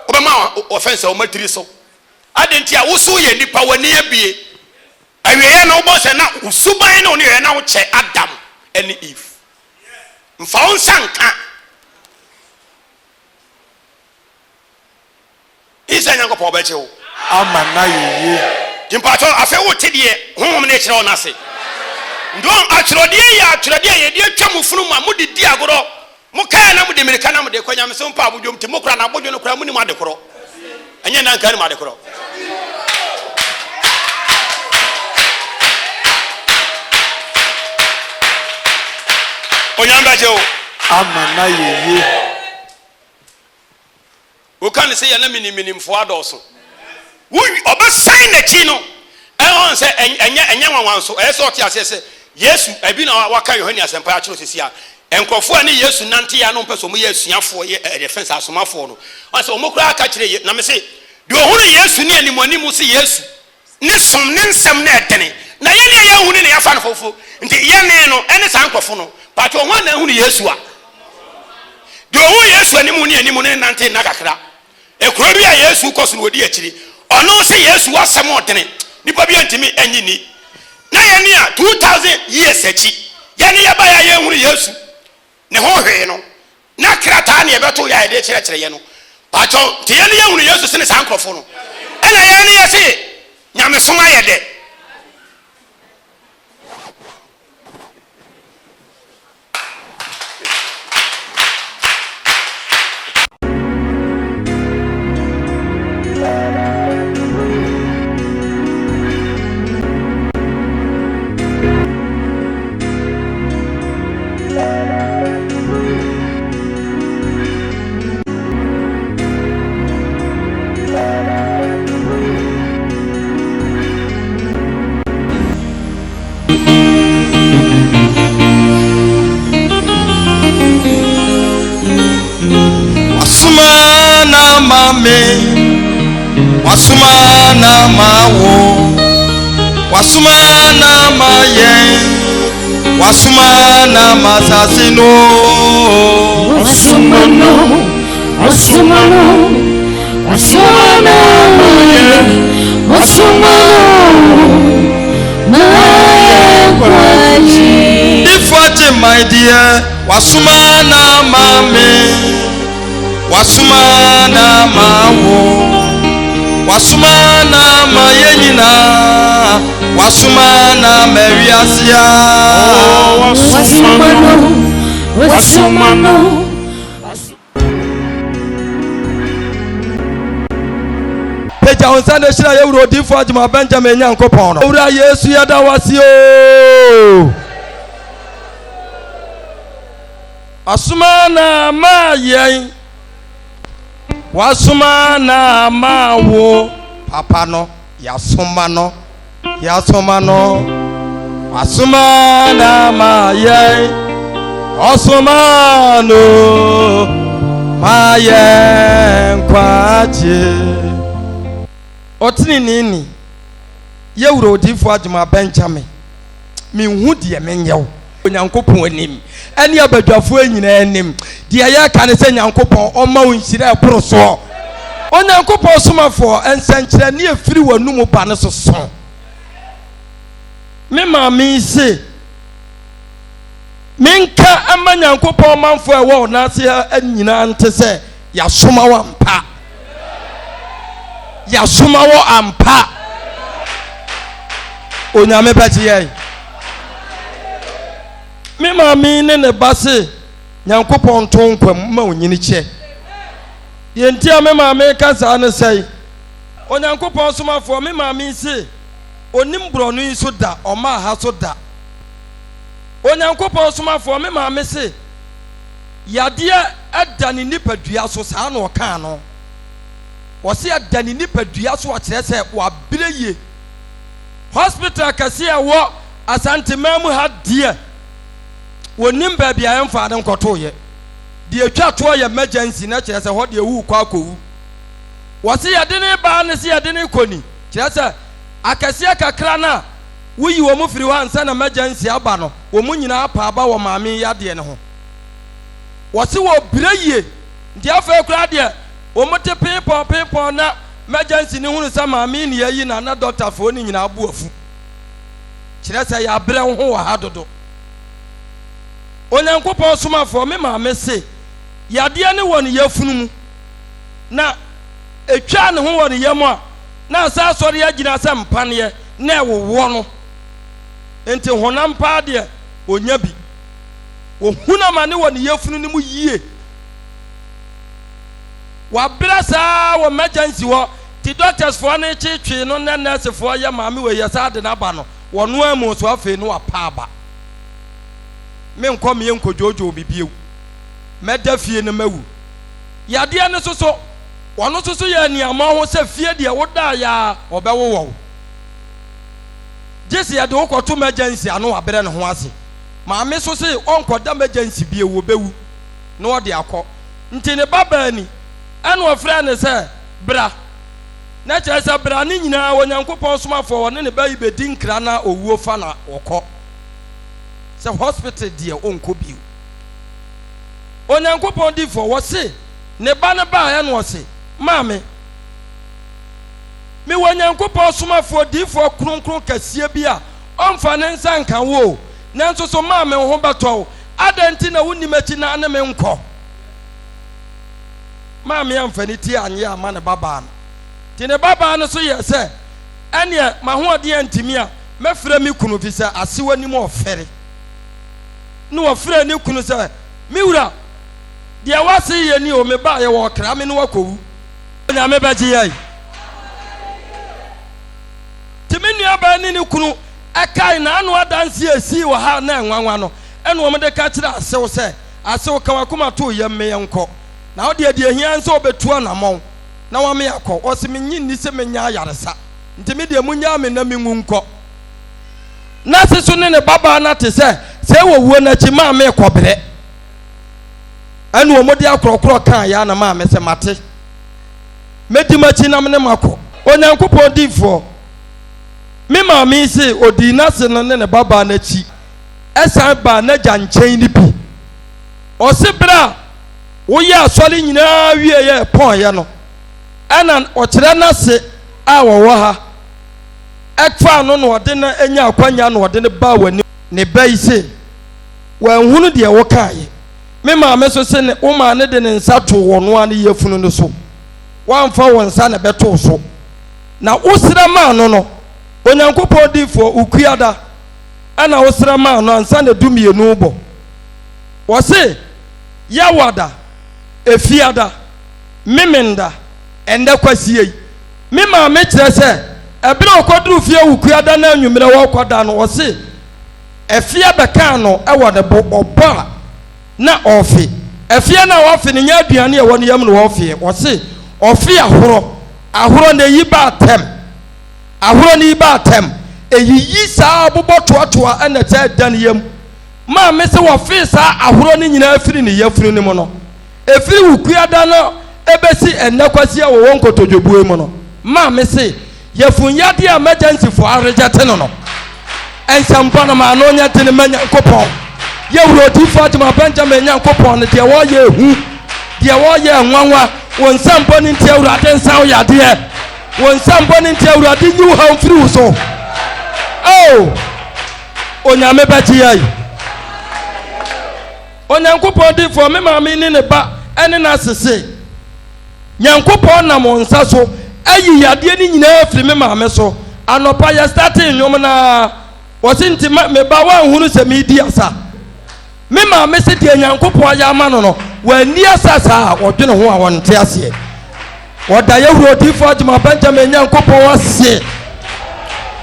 Wobɛma wɔfɛn sɛ wɔn atiri so. Adɛn nti a wo so woyɛ nipa, w'ani abue. Awieeɛ no wobɛhu sɛ na wo suban ne wo nneyɔeɛ na wokyɛ Adam ne Eve. Mfa wo nsa nka. Israel Nyankopɔn ɔbɛgye wo. Ama no ayɛ yie. Nti mpakyɛw afei wo te deɛ Honhom no rekyerɛ wo no ase? Nti wɔn atwerɛdeɛ yɛ atwerɛdeɛ a yɛde atwa mo funu mu a mode di agorɔ, mo kae a na mode mmirika na mode kɔ nyamesom mpo abodwom nti mo koraa na abodwo no koraa monim ade korɔ. Ɛnyɛ nna nka nim ade korɔ. Onyame bɛgye wo. Ama no ayɛ yie. Woka no sɛ yɛ na menim menimfoɔ adɔɔso. Wo ɔbɛsan n'akyi no ɛhɔn sɛ ɛnyɛ ɛnyɛ nwanwa nso ɛyɛ sɛ ɔte aseɛ sɛ Yesu ɛbi na waka Yohane asɛmpa akyerɛ sisi a nkurɔfoɔ a ne Yesu nante yɛ ano mpɛ sɛ wɔn yɛ asuafoɔ yɛ ɛyɛ fɛn sɛ asomafoɔ no wɔn sɛ wɔn koraa ka kyerɛ yɛ na me se deɛ ɔhunu Yesu ne animu animu se Yesu Ne som ne nsɛm no ɛdene na yɛne a yɛnhu no na yɛafa no foforo nti yɛne no ɛne saa nkurɔfo no paatwɔ hwan na ahunu Yesu a deɛ ɔhu Yesu anim ne anim ne nante nna kakra ekuro bi a Yesu kɔ so no wɔdi akyiri ɔno sɛ Yesu asɛm ɔdene nipa bi antumi anyi ni na yɛne a 2000 years akyi yɛne yɛbaeɛ a yɛnhunu Yesu ne ho hwee no, na krataa na yɛbɛto yɛ a yɛde kyerɛkyerɛ yɛ no. Pakyɛw, nti yɛn ne yɛhunu Yesu sene saa nkurɔfo no. Ɛna yɛn ne yɛse nyamesom ayɛ dɛ. Wasoma na ama me, wasoma na ama wo, wasoma na ama yɛn, wasoma na ama asase no. Wasoma no, wasoma no, wasoma na ama yɛn, wasoma no na yɛn nkwagye. Ifo agye man deɛ, wasoma na ama me, wasoma na ama wo, wasoma na ama yɛn nyinaa, wasoma na ama wiase a. Wasoma no, wasoma no. Pagya wo nsa na hyira yɛ wura odiifo Agyemang Benjamin Nyankopɔn no. Owura Yesu yɛda wo ase oo. Wasoma na ama yɛn. Wasoma na ama wo. Papa no yasoma no. Yasoma no. Wasoma na ama yɛn. Ɔsoma no ma yɛn nkwagye. Ɔteneneeni, yɛ wura odiyifoɔ Agyemang Benjamin, menhu deɛ menyɛ wo. Onyankopɔn anim ɛne abadwafoɔ nyinaa anim, deɛ yɛka ne sɛ Nyankopɔn ɔmma wo nhyira a ɛboro soɔ. Onyankopɔn somafoɔ, nsɛnkyerɛnne a ɛfiri w'anomu ba no soso. Me maame yi se menka mma Nyankopɔn manfoɔ a ɛwɔ ɔno ase ha nyinaa nte sɛ yɛasoma wo ampa. Yɛasoma wo ampa. Onyame bɛgye yɛn. Me maame ne ne ba se Nyankopɔn nto nkwa mu ma onyini kyɛ. Deɛ nti a me maame ka saa ne sɛe, Onyankopɔn somafoɔ, me maame se ɔnim borɔno yi so da, ɔmaa ha so da. Onyankopɔn somafoɔ, me maame se yadeɛ da ne nipadua so, saa na ɔkaa no. Ɔse ɛda ne nipadua so a kyerɛ sɛ wabrɛ yie. Hospital kɛseɛ a ɛwɔ Asanteman mu ha deɛ, wɔnnim baabi a ɛmfaa no nkɔtoeɛ. Deɛ ɛtwa toɔ yɛ emergency na kyerɛ sɛ hɔ deɛ worekɔ akɔwu. Wɔse yɛde no reba ne se yɛde no rekɔ ni, kyerɛ sɛ akɛseɛ kakra no a. Woyi wɔn firi hɔ ansa na emergency aba no, wɔn nyinaa apa aba wɔ maame yi yadeɛ no ho. Wɔse wɔbrɛ yie, nti afei koraa deɛ wɔte peepɔn peepɔn na emergency no hunu sɛ maame yi na yɛayi no a na dɔktafoɔ no nyinaa bo afu. Kyerɛ sɛ yɛabrɛ wo ho wɔ ha dodo. Onyankopɔn somafoɔ, me maame se yadeɛ no wɔ ne yafunu mu na ɛtwaa ne ho wɔ ne yam a na asa asɔre agyina sɛ mpaneɛ na ɛwowɔ no. Enti honam paa deɛ ɔnya bi. Ɔhunu amane wɔ ne yafunu no mu yie. Wabrɛ saa wɔ emergency hɔ nti doctors foɔ no retwetwee no na nurse foɔ yɛ maame wei yɛ saa de no aba no wɔno ara mu so afei no wapa aba. Menkɔ meɛ nkɔdwoodwoo me bio. Mɛda fie no mawu. Yadeɛ no soso ɔno soso yɛ aniammɔho sɛ fie deɛ wodaeɛ a ɔbɛwowɔ wo. Gye sɛ yɛde wo kɔto emergency a na wabrɛ ne ho ase. Maame so se ɔnkɔda emergency bio ɔbɛwu na ɔde akɔ. Nti ne ba baa ni ɛna ɔfrɛɛ no sɛ bra. Na kyerɛ sɛ bra ne nyinaa Onyankopɔn somafoɔ ɔne ne ba yi bɛdi nkra na owuo fa na ɔkɔ. Sɛ hospital deɛ ɔnkɔ bio. Onyankopɔn difoɔ wɔse ne ba no baa ɛna ɔse maame mewɔ Nyankopɔn somafoɔ difoɔ kronkron kɛseɛ bi a ɔmfa ne nsa nka wo o, nanso so maame wo ho bɛtɔ wo? Adɛn nti na wonni m'akyi na ne me nkɔ? Maame amfa ne ti anyɛ amma ne babaa no. Nti ne babaa no nso yɛɛ sɛ, Ɛnneɛ m'ahoɔden antumi a, mɛfrɛ me kunu, ɛfiri sɛ asew anim ɔfɛre. Na ɔfrɛɛ ne kunu sɛ, Me wura, deɛ w'ase reyɛ ni o, mebaeɛ wɔrekra me na woakɔwu. Onyame bɛgye yɛn. Nti me nuabaa ne ne kunu kae n'ano adanse a esii wɔ ha a na ɛnwanwa no, ɛna wɔde ka kyerɛɛ Asew sɛ, Asew, ka w'akoma to wo yam ma yɛnkɔ. Na wo deɛ, deɛ ehia ara ne sɛ wobɛtu anammɔn na woama yɛakɔ. Ɔse, Mennye nni sɛ mɛnya ayaresa, nti me deɛ monnyaa me na menwu nkɔ. N'ase so ne ne babaa no ate sɛ, sɛ wɔ wuo no akyi maame rekɔbrɛ. Ɛna wɔde akorɔkorɔ kaeɛ ara na maame sɛ, Mate. Mɛdi mo akyi na me ne mo akɔ. Onyankopɔn difoɔ, me maame yi se ɔdii n'ase no ne ne babaa no akyi san baa n'agya nkyɛn no bi. Ɔse berɛ a woyɛ asɔre nyinaa wieɛ ɛpɔnyɛ no, ɛna ɔkyerɛ n'ase a ɔwɔ ha ɛfaa no na ɔde no anya akwanya na ɔde no baa w'anim. Ne ba yi se wanhunu deɛ wokaeɛ. Me maame nso se ne wo maa no de ne nsa too ɔno ara ne yafunu no so. Woamfa wo nsa na ɛbɛtoo so. Na wosrɛ maa no no, Onyankopɔn difoɔ, Okuada, ɛna wosrɛ maa no ansa na dumienu rebɔ. Wɔse, Yawada, Efiada, Memenda, ɛnnɛ Kwasia yi. Me maame kyerɛ sɛ, ɛberɛ a ɔkɔduruu fie Wukuada no anwummerɛ wɔrekɔda no, ɔse, Afia bɛkaa no wɔ ne bo, ɔbɔ a na ɔrefe. Afia no a ɔrefe no nyɛ aduane a ɛwɔ ne yam na ɔrefeɛ. Ɔse ɔfe ahorɔ, ahorɔ no ɛyi ba atɛm, ahorɔ no yi ba atɛm, ɛyiyi saa abobɔ toatoa ɛna ɛsɛ ɛda ne yam. Maame se wɔfee saa ahorɔ no nyinaa firi ne yafunu no mu no, ɛfiri Wukuada no ɛbɛsi ɛnnɛ Kwasia a wɔwɔ nkotodwebue mu no, maame se Yafun yadeɛ a emergency foɔ arejɛte no no nsɛmpɔ no ma ano nyɛ dene ma Nyankopɔn. Yɛ wura odiyifoɔ Agyemang Benjamin Nyankopɔn no deɛ wɔyɛ ehu, deɛ wɔyɛ nwanwa. Wo nsɛmpɔ no nti Awurade nsa wo yadeɛ. Wo nsɛmpɔ no nti Awurade nyi wo haw mfiri wo so. Oh, Onyame bɛgye yɛn. Onyankopɔn difoɔ, me maame ne ne ba ne n'asese. Nyankopɔn nam wo nsa so ayi yadeɛ no nyinaa afiri me maame so. Anɔpa yɛ startee nnwom no ara, ɔse nti ma me ba woanhunu sɛ meredi asa? Me maame se deɛ Nyankopɔn ayɛ ama no no, wanni asa saa a, ɔdwene ho a ɔnte aseɛ. Ɔda yɛ wura odiyifoɔ Agyemang Benjamin Nyankopɔn ase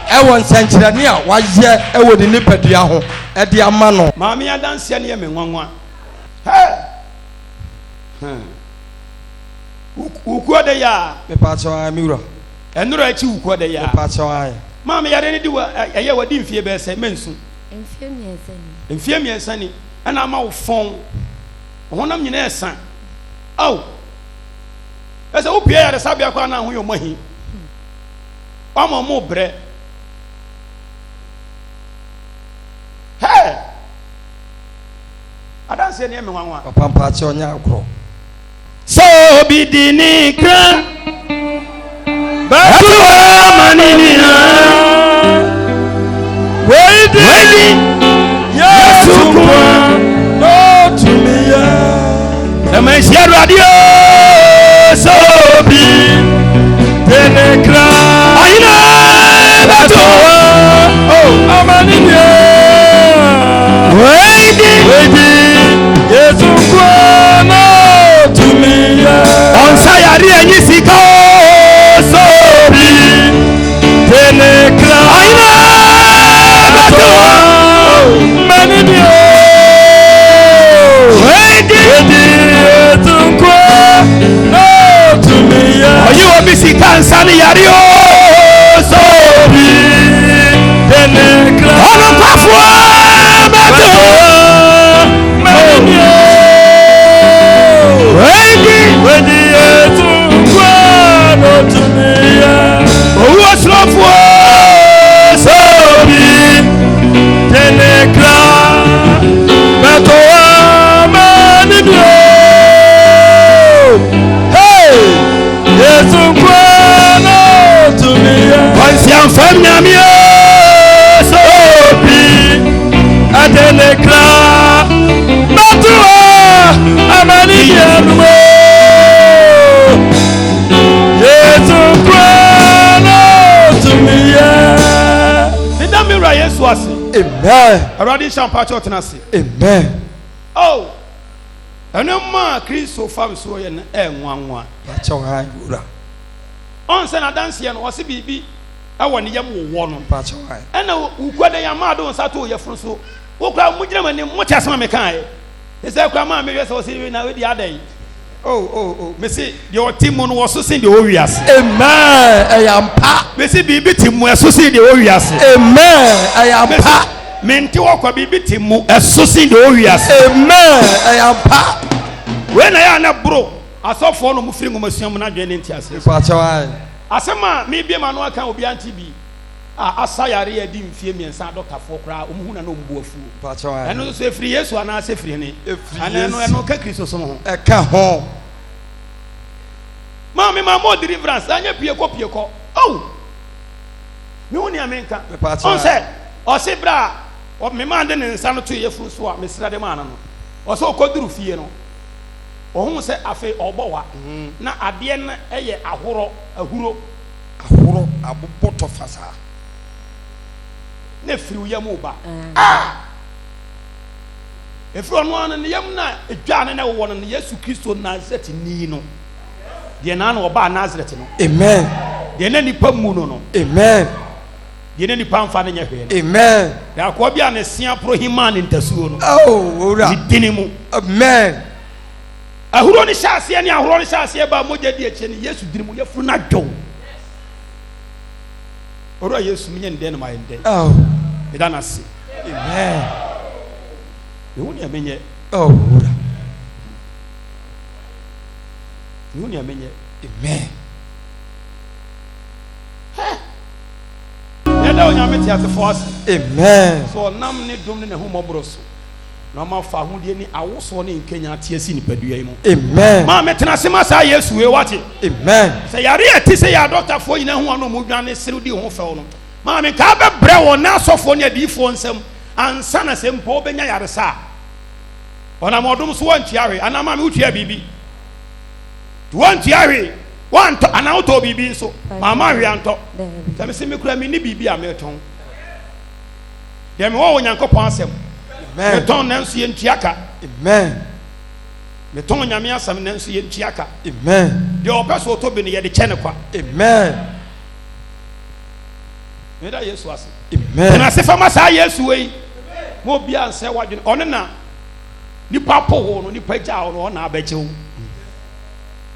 ɛwɔ nsɛnkyerɛnne a wayɛ ɛwɔ ne nipadua ho ɛde ama no. Maame adanseɛ no yɛ me nwanwa. Hey! Hmm. Wukuo de yaa. Mepaakyɛw ae me wura. Ɛnora akyi wukuo de yaa. Mepaakyɛw ae. Maame yare no di wa ɛyɛ wadi mfie bɛyɛ sɛ mɛnsu. Mfie mmiɛnsa ni. Mfie mmiɛnsa ni ɛna ama wo fɔn. Honam nyinaa ɛsa. Aw. Ɛsɛ wo pie yaresabea koraa na ho yɛ ɔmo ahi. Wama ɔmo brɛ. Adanseɛ no yɛ me nwanwa. Papa mpaakyɛw nyɛ agorɔ. Sɛ obi di ne kra bɛto ama ne nyinaa. Wei di Yesu nkoa na ɔtumi yɛ. Sɛ manhyia Awurade o, sɛ obi di ne kra ɔhene bɛto ama ne nyinaa. Wei di Wei di Yesu nkoa na ɔtumi yɛ. Ɔnsa yare anyi sika o, sɛ obi di ne kra ɔhene bɛto ama ne nyinaa. Wei di Wei di Yesu nkoa na ɔtumi yɛ. Ɔyi obi sika nsa ne yare o, sɛ obi di ne kra ɔnokwafoɔ bɛto ama ne nyinaa. Wei di Wei di Yesu nkoa na ɔtumi yɛ. Owuo sorofoɔ, sɛ obi di ne kra bɛto ama ne nyinaa. Hey! Yesu nkoa na ɔtumi yɛ. Kwansiamfam Nyame o, sɛ obi ɛde ne kra bɛto ama ne nuanom o. Yesu nkoa na ɔtumi yɛ. Meda me wura Yesu ase. Amen. Awurade nhyira mpakyɛ ɔtena ase. Amen. Oh, ɛno maa Kristo fa me so yɛ no ɛnwanwa. Mpakyɛ han wura. Ɔn sɛ n'adanseɛ no ɔse biribi ɛwɔ ne yam wowɔ no. Mpakyɛ han. Ɛna wukua dɛn ama ade wo nsa to wo yɛfunu so. Wo kora mo gyina m'anim mo te asɛm a mekaeɛ. Te sɛ kora maa mehwɛ sɛ ɔse na wadi adɛn. Oh, oh, oh. Mese deɛ ɔte mu no wɔso sen deɛ ɔwɔ wiase. Amen. Ɛyɛ ampa. Mese biribi te mu ɛso sen deɛ ɔwɔ wiase. Amen. Ɛyɛ ampa. Mente hɔ kwa, biribi te mu ɛso sen deɛ ɔwɔ wiase. Amen. Ɛyɛ ampa. Wei na ɛyɛ a na boro asɔfoɔ no mofiri nwomasua mu no adwene ne nteaseɛ so. Mpakyɛw ae. Asɛm a mebue m'ano aka a obiara nte bi a asa yareɛ adi mfeɛ mmiɛnsa a dɔktafoɔ koraa wɔn hu na na wɔn bo afuo. Mpakyɛw ae. Ɛno nso so ɛfiri Yesu anaa sɛ ɛfiri hene? Ɛfiri Anaa ɛno Yesu. ɛno ka Kristosom ho? Ɛka ho. Maame ma mo deliverance anyɛ pie kɔ pie kɔ. Oh! Me hu nea menka. Mepakyɛw Ɔn ae. sɛ ɔse berɛ a ɔ me maa de ne nsa no too yafunu so a mesrɛ de maa no no, ɔsɛ ɔkɔduru fie no, ɔhuu sɛ afei ɔrebɔ wa, na adeɛ no yɛ ahorɔ, ahuro. Ahorɔ, abobɔ tɔfa saa. Na ɛfiri wo yam reba. Ah! Ɛfiri ɔno ara no, ne yam no a ɛdwaa no na ɛwowɔ no no, Yesu Kristo Nasaretni no, deɛ naa na ɔbaa Nasaret no. Amen. Deɛ na nipa mmu no no. Amen. Deɛ na nipa mfa no nyɛ hwee no. Amen. Deɛ akoa bi a ne se aporo hemaa ne ntasuo no. Oh, owura. Ne dini mu. Amen. Ahuro no hyɛ aseɛ ne ahorɔ no hyɛ aseɛ baa mogya di akyire no, Yesu dini mu yafunu no adwo. Owura Yesu, menyɛ ne dɛn na mayɛ ne dɛn? Oh. Meda no ase. Amen. Mehu nea menyɛ. Oh, owura. Mehu nea menyɛ. Amen. Hɛ! Yɛda Onyame teasefoɔ ase. Amen. Sɛ ɔnam ne dom ne n'ahummɔborɔ so na ɔma fa ahodie ne awosoɔ ne nkenya ate asi nipadua yi mu. Amen. Maame tena ase ma saa Yesu wei wate. Amen. Sɛ yare a ɛte sɛ yɛ adɔktafoɔ nyinaa hu ano mu dwane serew di ho fɛw no, maame nka abɛbrɛ wɔn na asɔfoɔ ne adiyifoɔ nsam ansa na sɛ mpo wobɛnya yaresa a. Ɔnam ɔdom so wantua hwee anaa maame wotua biribi? Nti wantua hwee, wantɔ anaa wotɔɔ biribi nso? Maama hwee antɔ. Sɛ mese me kura menni biribi a metɔn. Deɛ mewɔ wɔ Nyankopɔn asɛm. Metɔn nanso yɛntua ka. Amen. Metɔn Nyame asɛm nanso yɛntua ka. Amen. Deɛ ɔpɛ so ɔtɔ bi no yɛde kyɛ no kwa. Amen. Meda Yesu ase. Amen. Tena ase fa ma saa Yesu wei. Ma obiara nsɛ w'adwene. Ɔno na nipa po wo no, nipa gyaa wo no, ɔno na abɛgye wo.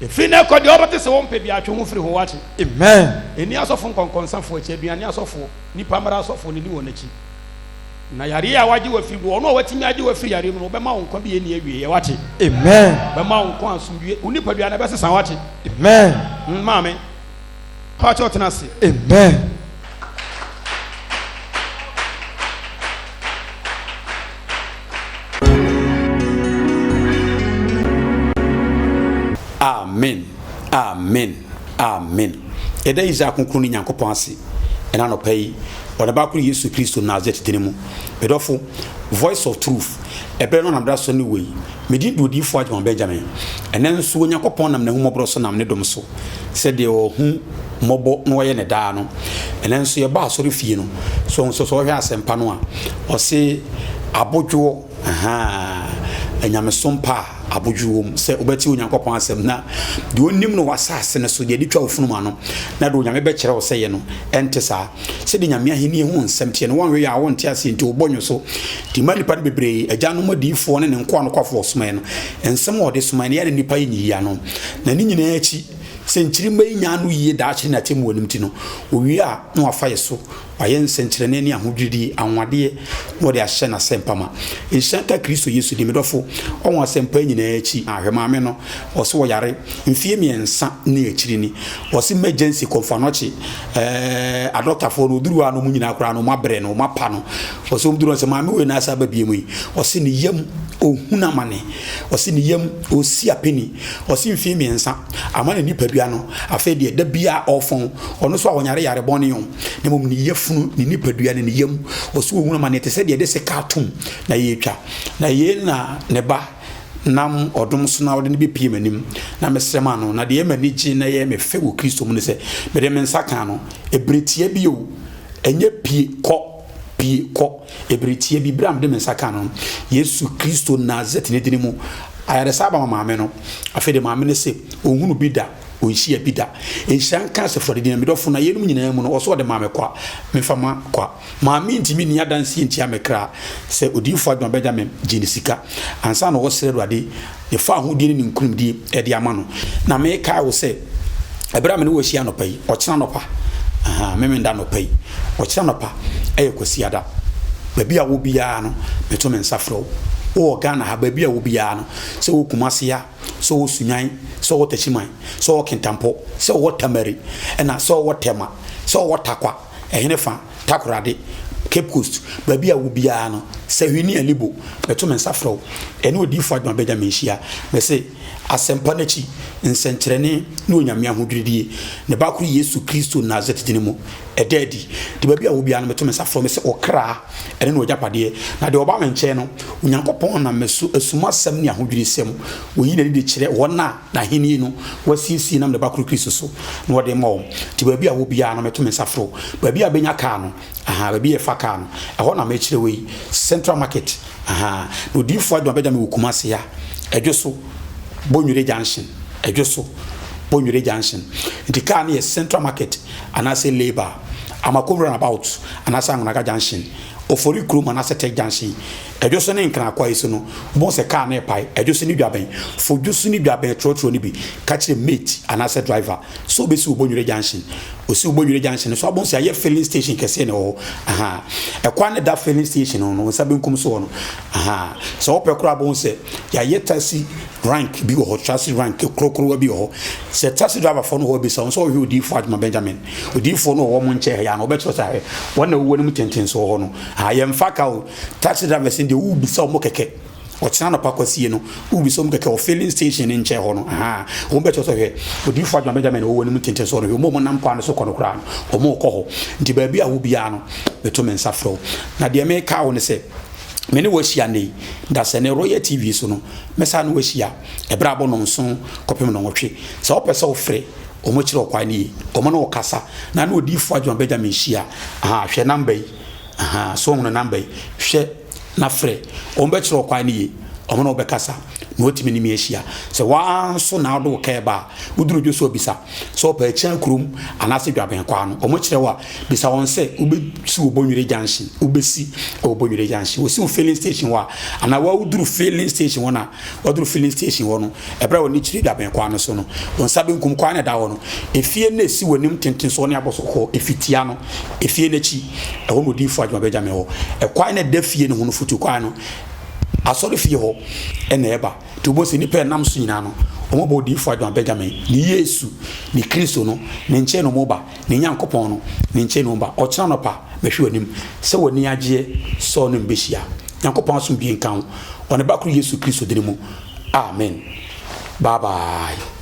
Ɛfiri na ɛkɔ deɛ ɔbɛte sɛ wɔmpɛ bi atwe ho firi ho wakye. Amen. Ɛni asɔfo nkɔnkɔnsafoɔ akyi, aduane asɔfoɔ, nipa mmara asɔfoɔ no ni wɔn akyi. Na yareɛ a wagye wafiri mu, ɔno a watumi agye wafiri yareɛ mu no, ɔbɛma wo nkwa bi ɛnni awieɛ wakye. Amen. Bɛma wo nkwa asomdwie, wo nipadua no ɛbɛsesa wakye. Amen. Maame, pakyɛ ɔtena ase. Amen. Amen Amen Yɛda Israel Kronkronni Nyankopɔn ase ɛna anɔpa yi wɔ ne Ba koro Yesu Kristo Nasaret dini mu. Me dɔfo, Voice of Truth, ɛberɛ no anadra so ne wei. Me din de Odiyifoɔ Agyemang Benjamin. Ɛnɛ nso Onyankopɔn nam N'ahummɔborɔ so nam Ne dom so sɛdeɛ Ɔhu mmɔbɔ na ɔyɛ ne daa no. Ɛnɛ nso yɛba asɔre fie no, so nso sɛ ɔhwɛ asɛmpa no a, ɔse abodwoɔ, ahaa, anyamesom pa a abodwo wom sɛ wobɛte Onyankopɔn asɛm na deɛ ɔnim no wɔ asase no so, deɛ ɛde twa wo funum ano, na deɛ Onyame bɛkyerɛ wo sɛ yɛ no, ɛnte saa. Sɛdeɛ Nyame ahennie ho nsɛm teɛ no, woanhwɛ yie a wonte aseɛ nti wobɔ nwo so. Nti mma nnipa no bebree, agyanom adiyifoɔ ne ne nkoa nokwafoɔ ɔsomaeɛ no, nsɛm a ɔde somaeɛ no, yɛ a na nnipa yi nyiyi ano. Na ne nyinaa akyi, sɛ nkyirimma yi nya ano yie daakye ne atemmuo anim nti no, ɔwie a na wafa yɛ so Wayɛ nsɛnkyerɛnne ne ahodwiridie, anwanwadeɛ, na ɔde ahyɛ n'asɛmpa ma. Nhyira nka Kristo Yesu din. Me dɔfo, ɔwɔ asɛmpa yi nyinaa akyi. Ahwɛ maame no, ɔse ɔyare mfie miɛnsa ne akyiri ni. Ɔse emergency kɔmfoanɔkye, ɛɛ adɔktafoɔ no, ɔduru hɔ a na ɔmo nyinaa koraa no ɔmo abrɛ no, ɔmo apa no. Ɔse ɔmo duru hɔ no sɛ maame wei na asa aba biom yi. Ɔse ne yam ɔhunu amane. Ɔse ne yam ɔsi apini. Ɔse mfie miɛnsa ama ne nipadua no, afei deɛ da biara ɔfɔn. Ɔno nso a ɔnyare yare bɔne o, na mmom ne yafunu, ne nipadua ne ne yam, ɔso ohunu amaneɛ te sɛ deɛ yɛde sika atom na yɛretwa. Na yei na ne ba nam ɔdom so na ɔde no bɛpue m'anim, na mesrɛ ma no. Na deɛ ɛyɛ m'ani gye na ɛyɛ me fɛ wɔ Kristo mu ne sɛ, mede me nsa kaa no, ɛberɛ tia bi o, ɛnyɛ pue kɔ, pue kɔ, ɛberɛ tia bi, berɛ a mede me nsa kaa no no, Yesu Kristo Nasaretni dini mu, ayaresa aba ma maame no. Afei deɛ maame no se, ɔnhunu bi da. Ɔnhyia bi da. Nhyira nka Asafo Awurade din. Na me dɔfo, na yeinom nyinaa mu no, ɔse ɔde maa me kwa, memfa ma kwa. Maame ntumi nni adanseɛ ntia me kra sɛ Odiyifoɔ Adwuma Benjamin gyee ne sika ansa na ɔresrɛ Awurade ne fawohodie ne ne nkunimdie de ama no. Na mekae wo sɛ, ɛberɛ a me ne wo ahyia anɔpa yi, ɔkyena anɔpa, ahaa, Memenda anɔpa yi, ɔkyena anɔpa ɛyɛ Kwasiada. Baabi a wɔ biara no, meto me nsa frɛ wo. Wowɔ Ghana ha, baabi a wɔ biara no, sɛ wowɔ Kumasi a, sɛ ɔwɔ Sunyan, sɛ ɔwɔ Techiman, sɛ ɔwɔ Kintampo, sɛ ɔwɔ Tamari, ɛna sɛ ɔwɔ Tema, sɛ ɔwɔ Tarkwa, Ɛhenefa, Takoradi, Cape Coast, baabi a wɔ biara no, Sahwi ne Alibo, meto me nsa frɛ wo. Ɛne Odiyifoɔ Adwuma Benjamin nhyia. Mese, Asɛmpa no akyi, nsɛnkyerɛnne ne Onyame ahodwiridie, Ne Ba koro Yesu Kristo Nasaret dini mu, ɛda adi. Nti baabi a wɔ biara no, meto me nsa frɛ wo, mese, Ɔkra, ɛne no agyapadeɛ. Na deɛ ɔba me nkyɛn no, Onyankopɔn nam me so asumasɛm ne ahodwirisɛm, ɔyi n'ani de kyerɛ wɔn a n'ahennie no wasiesie nam ne Ba koro Kristo so na ɔde rema wɔn. Nti baabi a wɔ biara no, meto me nsa frɛ wo. Baabi a bɛnya kaa no, ahaa, baabi a yɛfa kaa no, ɛhɔ na mekyerɛ wo yi, Central Market, ahaa. Na Odiyifoɔ Adwuma bɛgya me wɔ Kumasi ha, Ɛdwo so, Bonwire Junction, Ɛdwo so, Bonwire Junction. Nti kaa no yɛ Central Market anaasɛ Labour, Amakom Runabout anaasɛ Angonaga Junction, Ofori Kurom anaasɛ Tech Junction, Ɛdwo so ne Nkran Kwae so no, wobɛhu sɛ kaa no repae, Ɛdwo so ne Dwabɛn. Fo Dwo so ne Dwabɛn trɔtrɔ no bi, ka kyerɛ mate anaasɛ driver sɛ ɔbɛsi wo Bonwire Junction. Ɔsi wo Bonwire Junction no so a, wobɛhu sɛ ayɛ filling station kɛseɛ na ɛwɔ hɔ. Ahaa. Ɛkwan no da filling station no, wo nsa benkum so hɔ no. Ahaa. Sɛ wopɛ koraa a, wobɛhu sɛ yɛayɛ taxi rank bi wɔ hɔ, taxi rank korokorowa bi wɔ hɔ. Sɛ taxi driverfoɔ no wɔ hɔ bisa wɔn sɛ wɔhwɛ odiyifoɔ Adwuma Benjamin, odiyifoɔ no wɔ wɔn nkyɛn ha yi a, na wɔbɛkyerɛ sɛ ahwɛ wɔn na wɔwɔ anim tenten so wɔ hɔ no. Ha yɛmfa ka o, taxi drivers no deɛ wobisa wɔn kɛkɛ. Ɔkyena anɔpa kwasie no, wobisa wɔn kɛkɛ wɔ filling station no nkyɛn hɔ no. Aha, wɔn bɛkyerɛ sɛ hwɛ odiyifoɔ Adwuma Benjamin na wɔwɔ anim tenten so hɔ no, hwɛ wɔn a wɔnam kwan no so kɔ no koraa no, wɔn rekɔ hɔ. Nti baabi a wɔ biara no, meto me nsa frɛ wo. Na deɛ meka wo ne sɛ, me ne wo ahyia nnɛ yi, dasani Royal TV so no, mɛsan ne wo ahyia ɛberɛ a abɔ nnɔnson kɔpem nnɔnwɔtwe. Sɛ wopɛ sɛ wofrɛ, wɔn kyerɛ wo kwan no yie, wɔn ne wo kasa, na ne odiyifoɔ Adwuma Benjamin hyia. Ahaa, hwɛ number yi, ahaa, so woahunu number yi? Hwɛ na frɛ, wɔn bɛkyerɛ wo kwan no yie, wɔn ne wo bɛkasa, na wɔatumi ne me ahyia. Sɛ wo ara nso na wode wo kaa ba a, woduru dwo so a bisa sɛ wopɛ Akyea kurom anaasɛ Dwabɛn kwan no. Wɔkyerɛ wo a, Bisa wɔn sɛ, Wobɛsi wɔ Bonwire Junction? Wobɛsi wɔ Bonwire Junction? Wɔsi wo filling station hɔ a, anaa woaduru filling station hɔ no a, woaduru filling station hɔ no, ɛberɛ a w'ani kyerɛ Dwabɛn kwan no so no, wo nsa benkum kwan na ɛda hɔ no, efie no a ɛsi w'anim tenten soɔ ne abɔso kɔkɔɔ, efitia no, efie no akyi, ɛhɔ na Odiyifoɔ Agyemang Benjamin wɔ. Ɛkwan no a ɛda fie no ho no, futu kwan no, asɔrefie hɔ na ɛba. Nti wobɛhu sɛ nnipa a ɛnam so nyinaa no, wɔbɔ Odiyifoɔ Agyemang Benjamin, ne Yesu, ne Kristo no, ne nkyɛn na wɔba. Ne Nyankopɔn no, ne nkyɛn na ɔba. Ɔkyena anɔpa, mɛhwɛ w'anim, sɛ w'ani agyeɛ sɛ ɔne me bɛhyia. Nyankopɔn asomdwie nka wo, wɔ ne Ba koro Yesu Kristo dini mu, amen. Bye bye.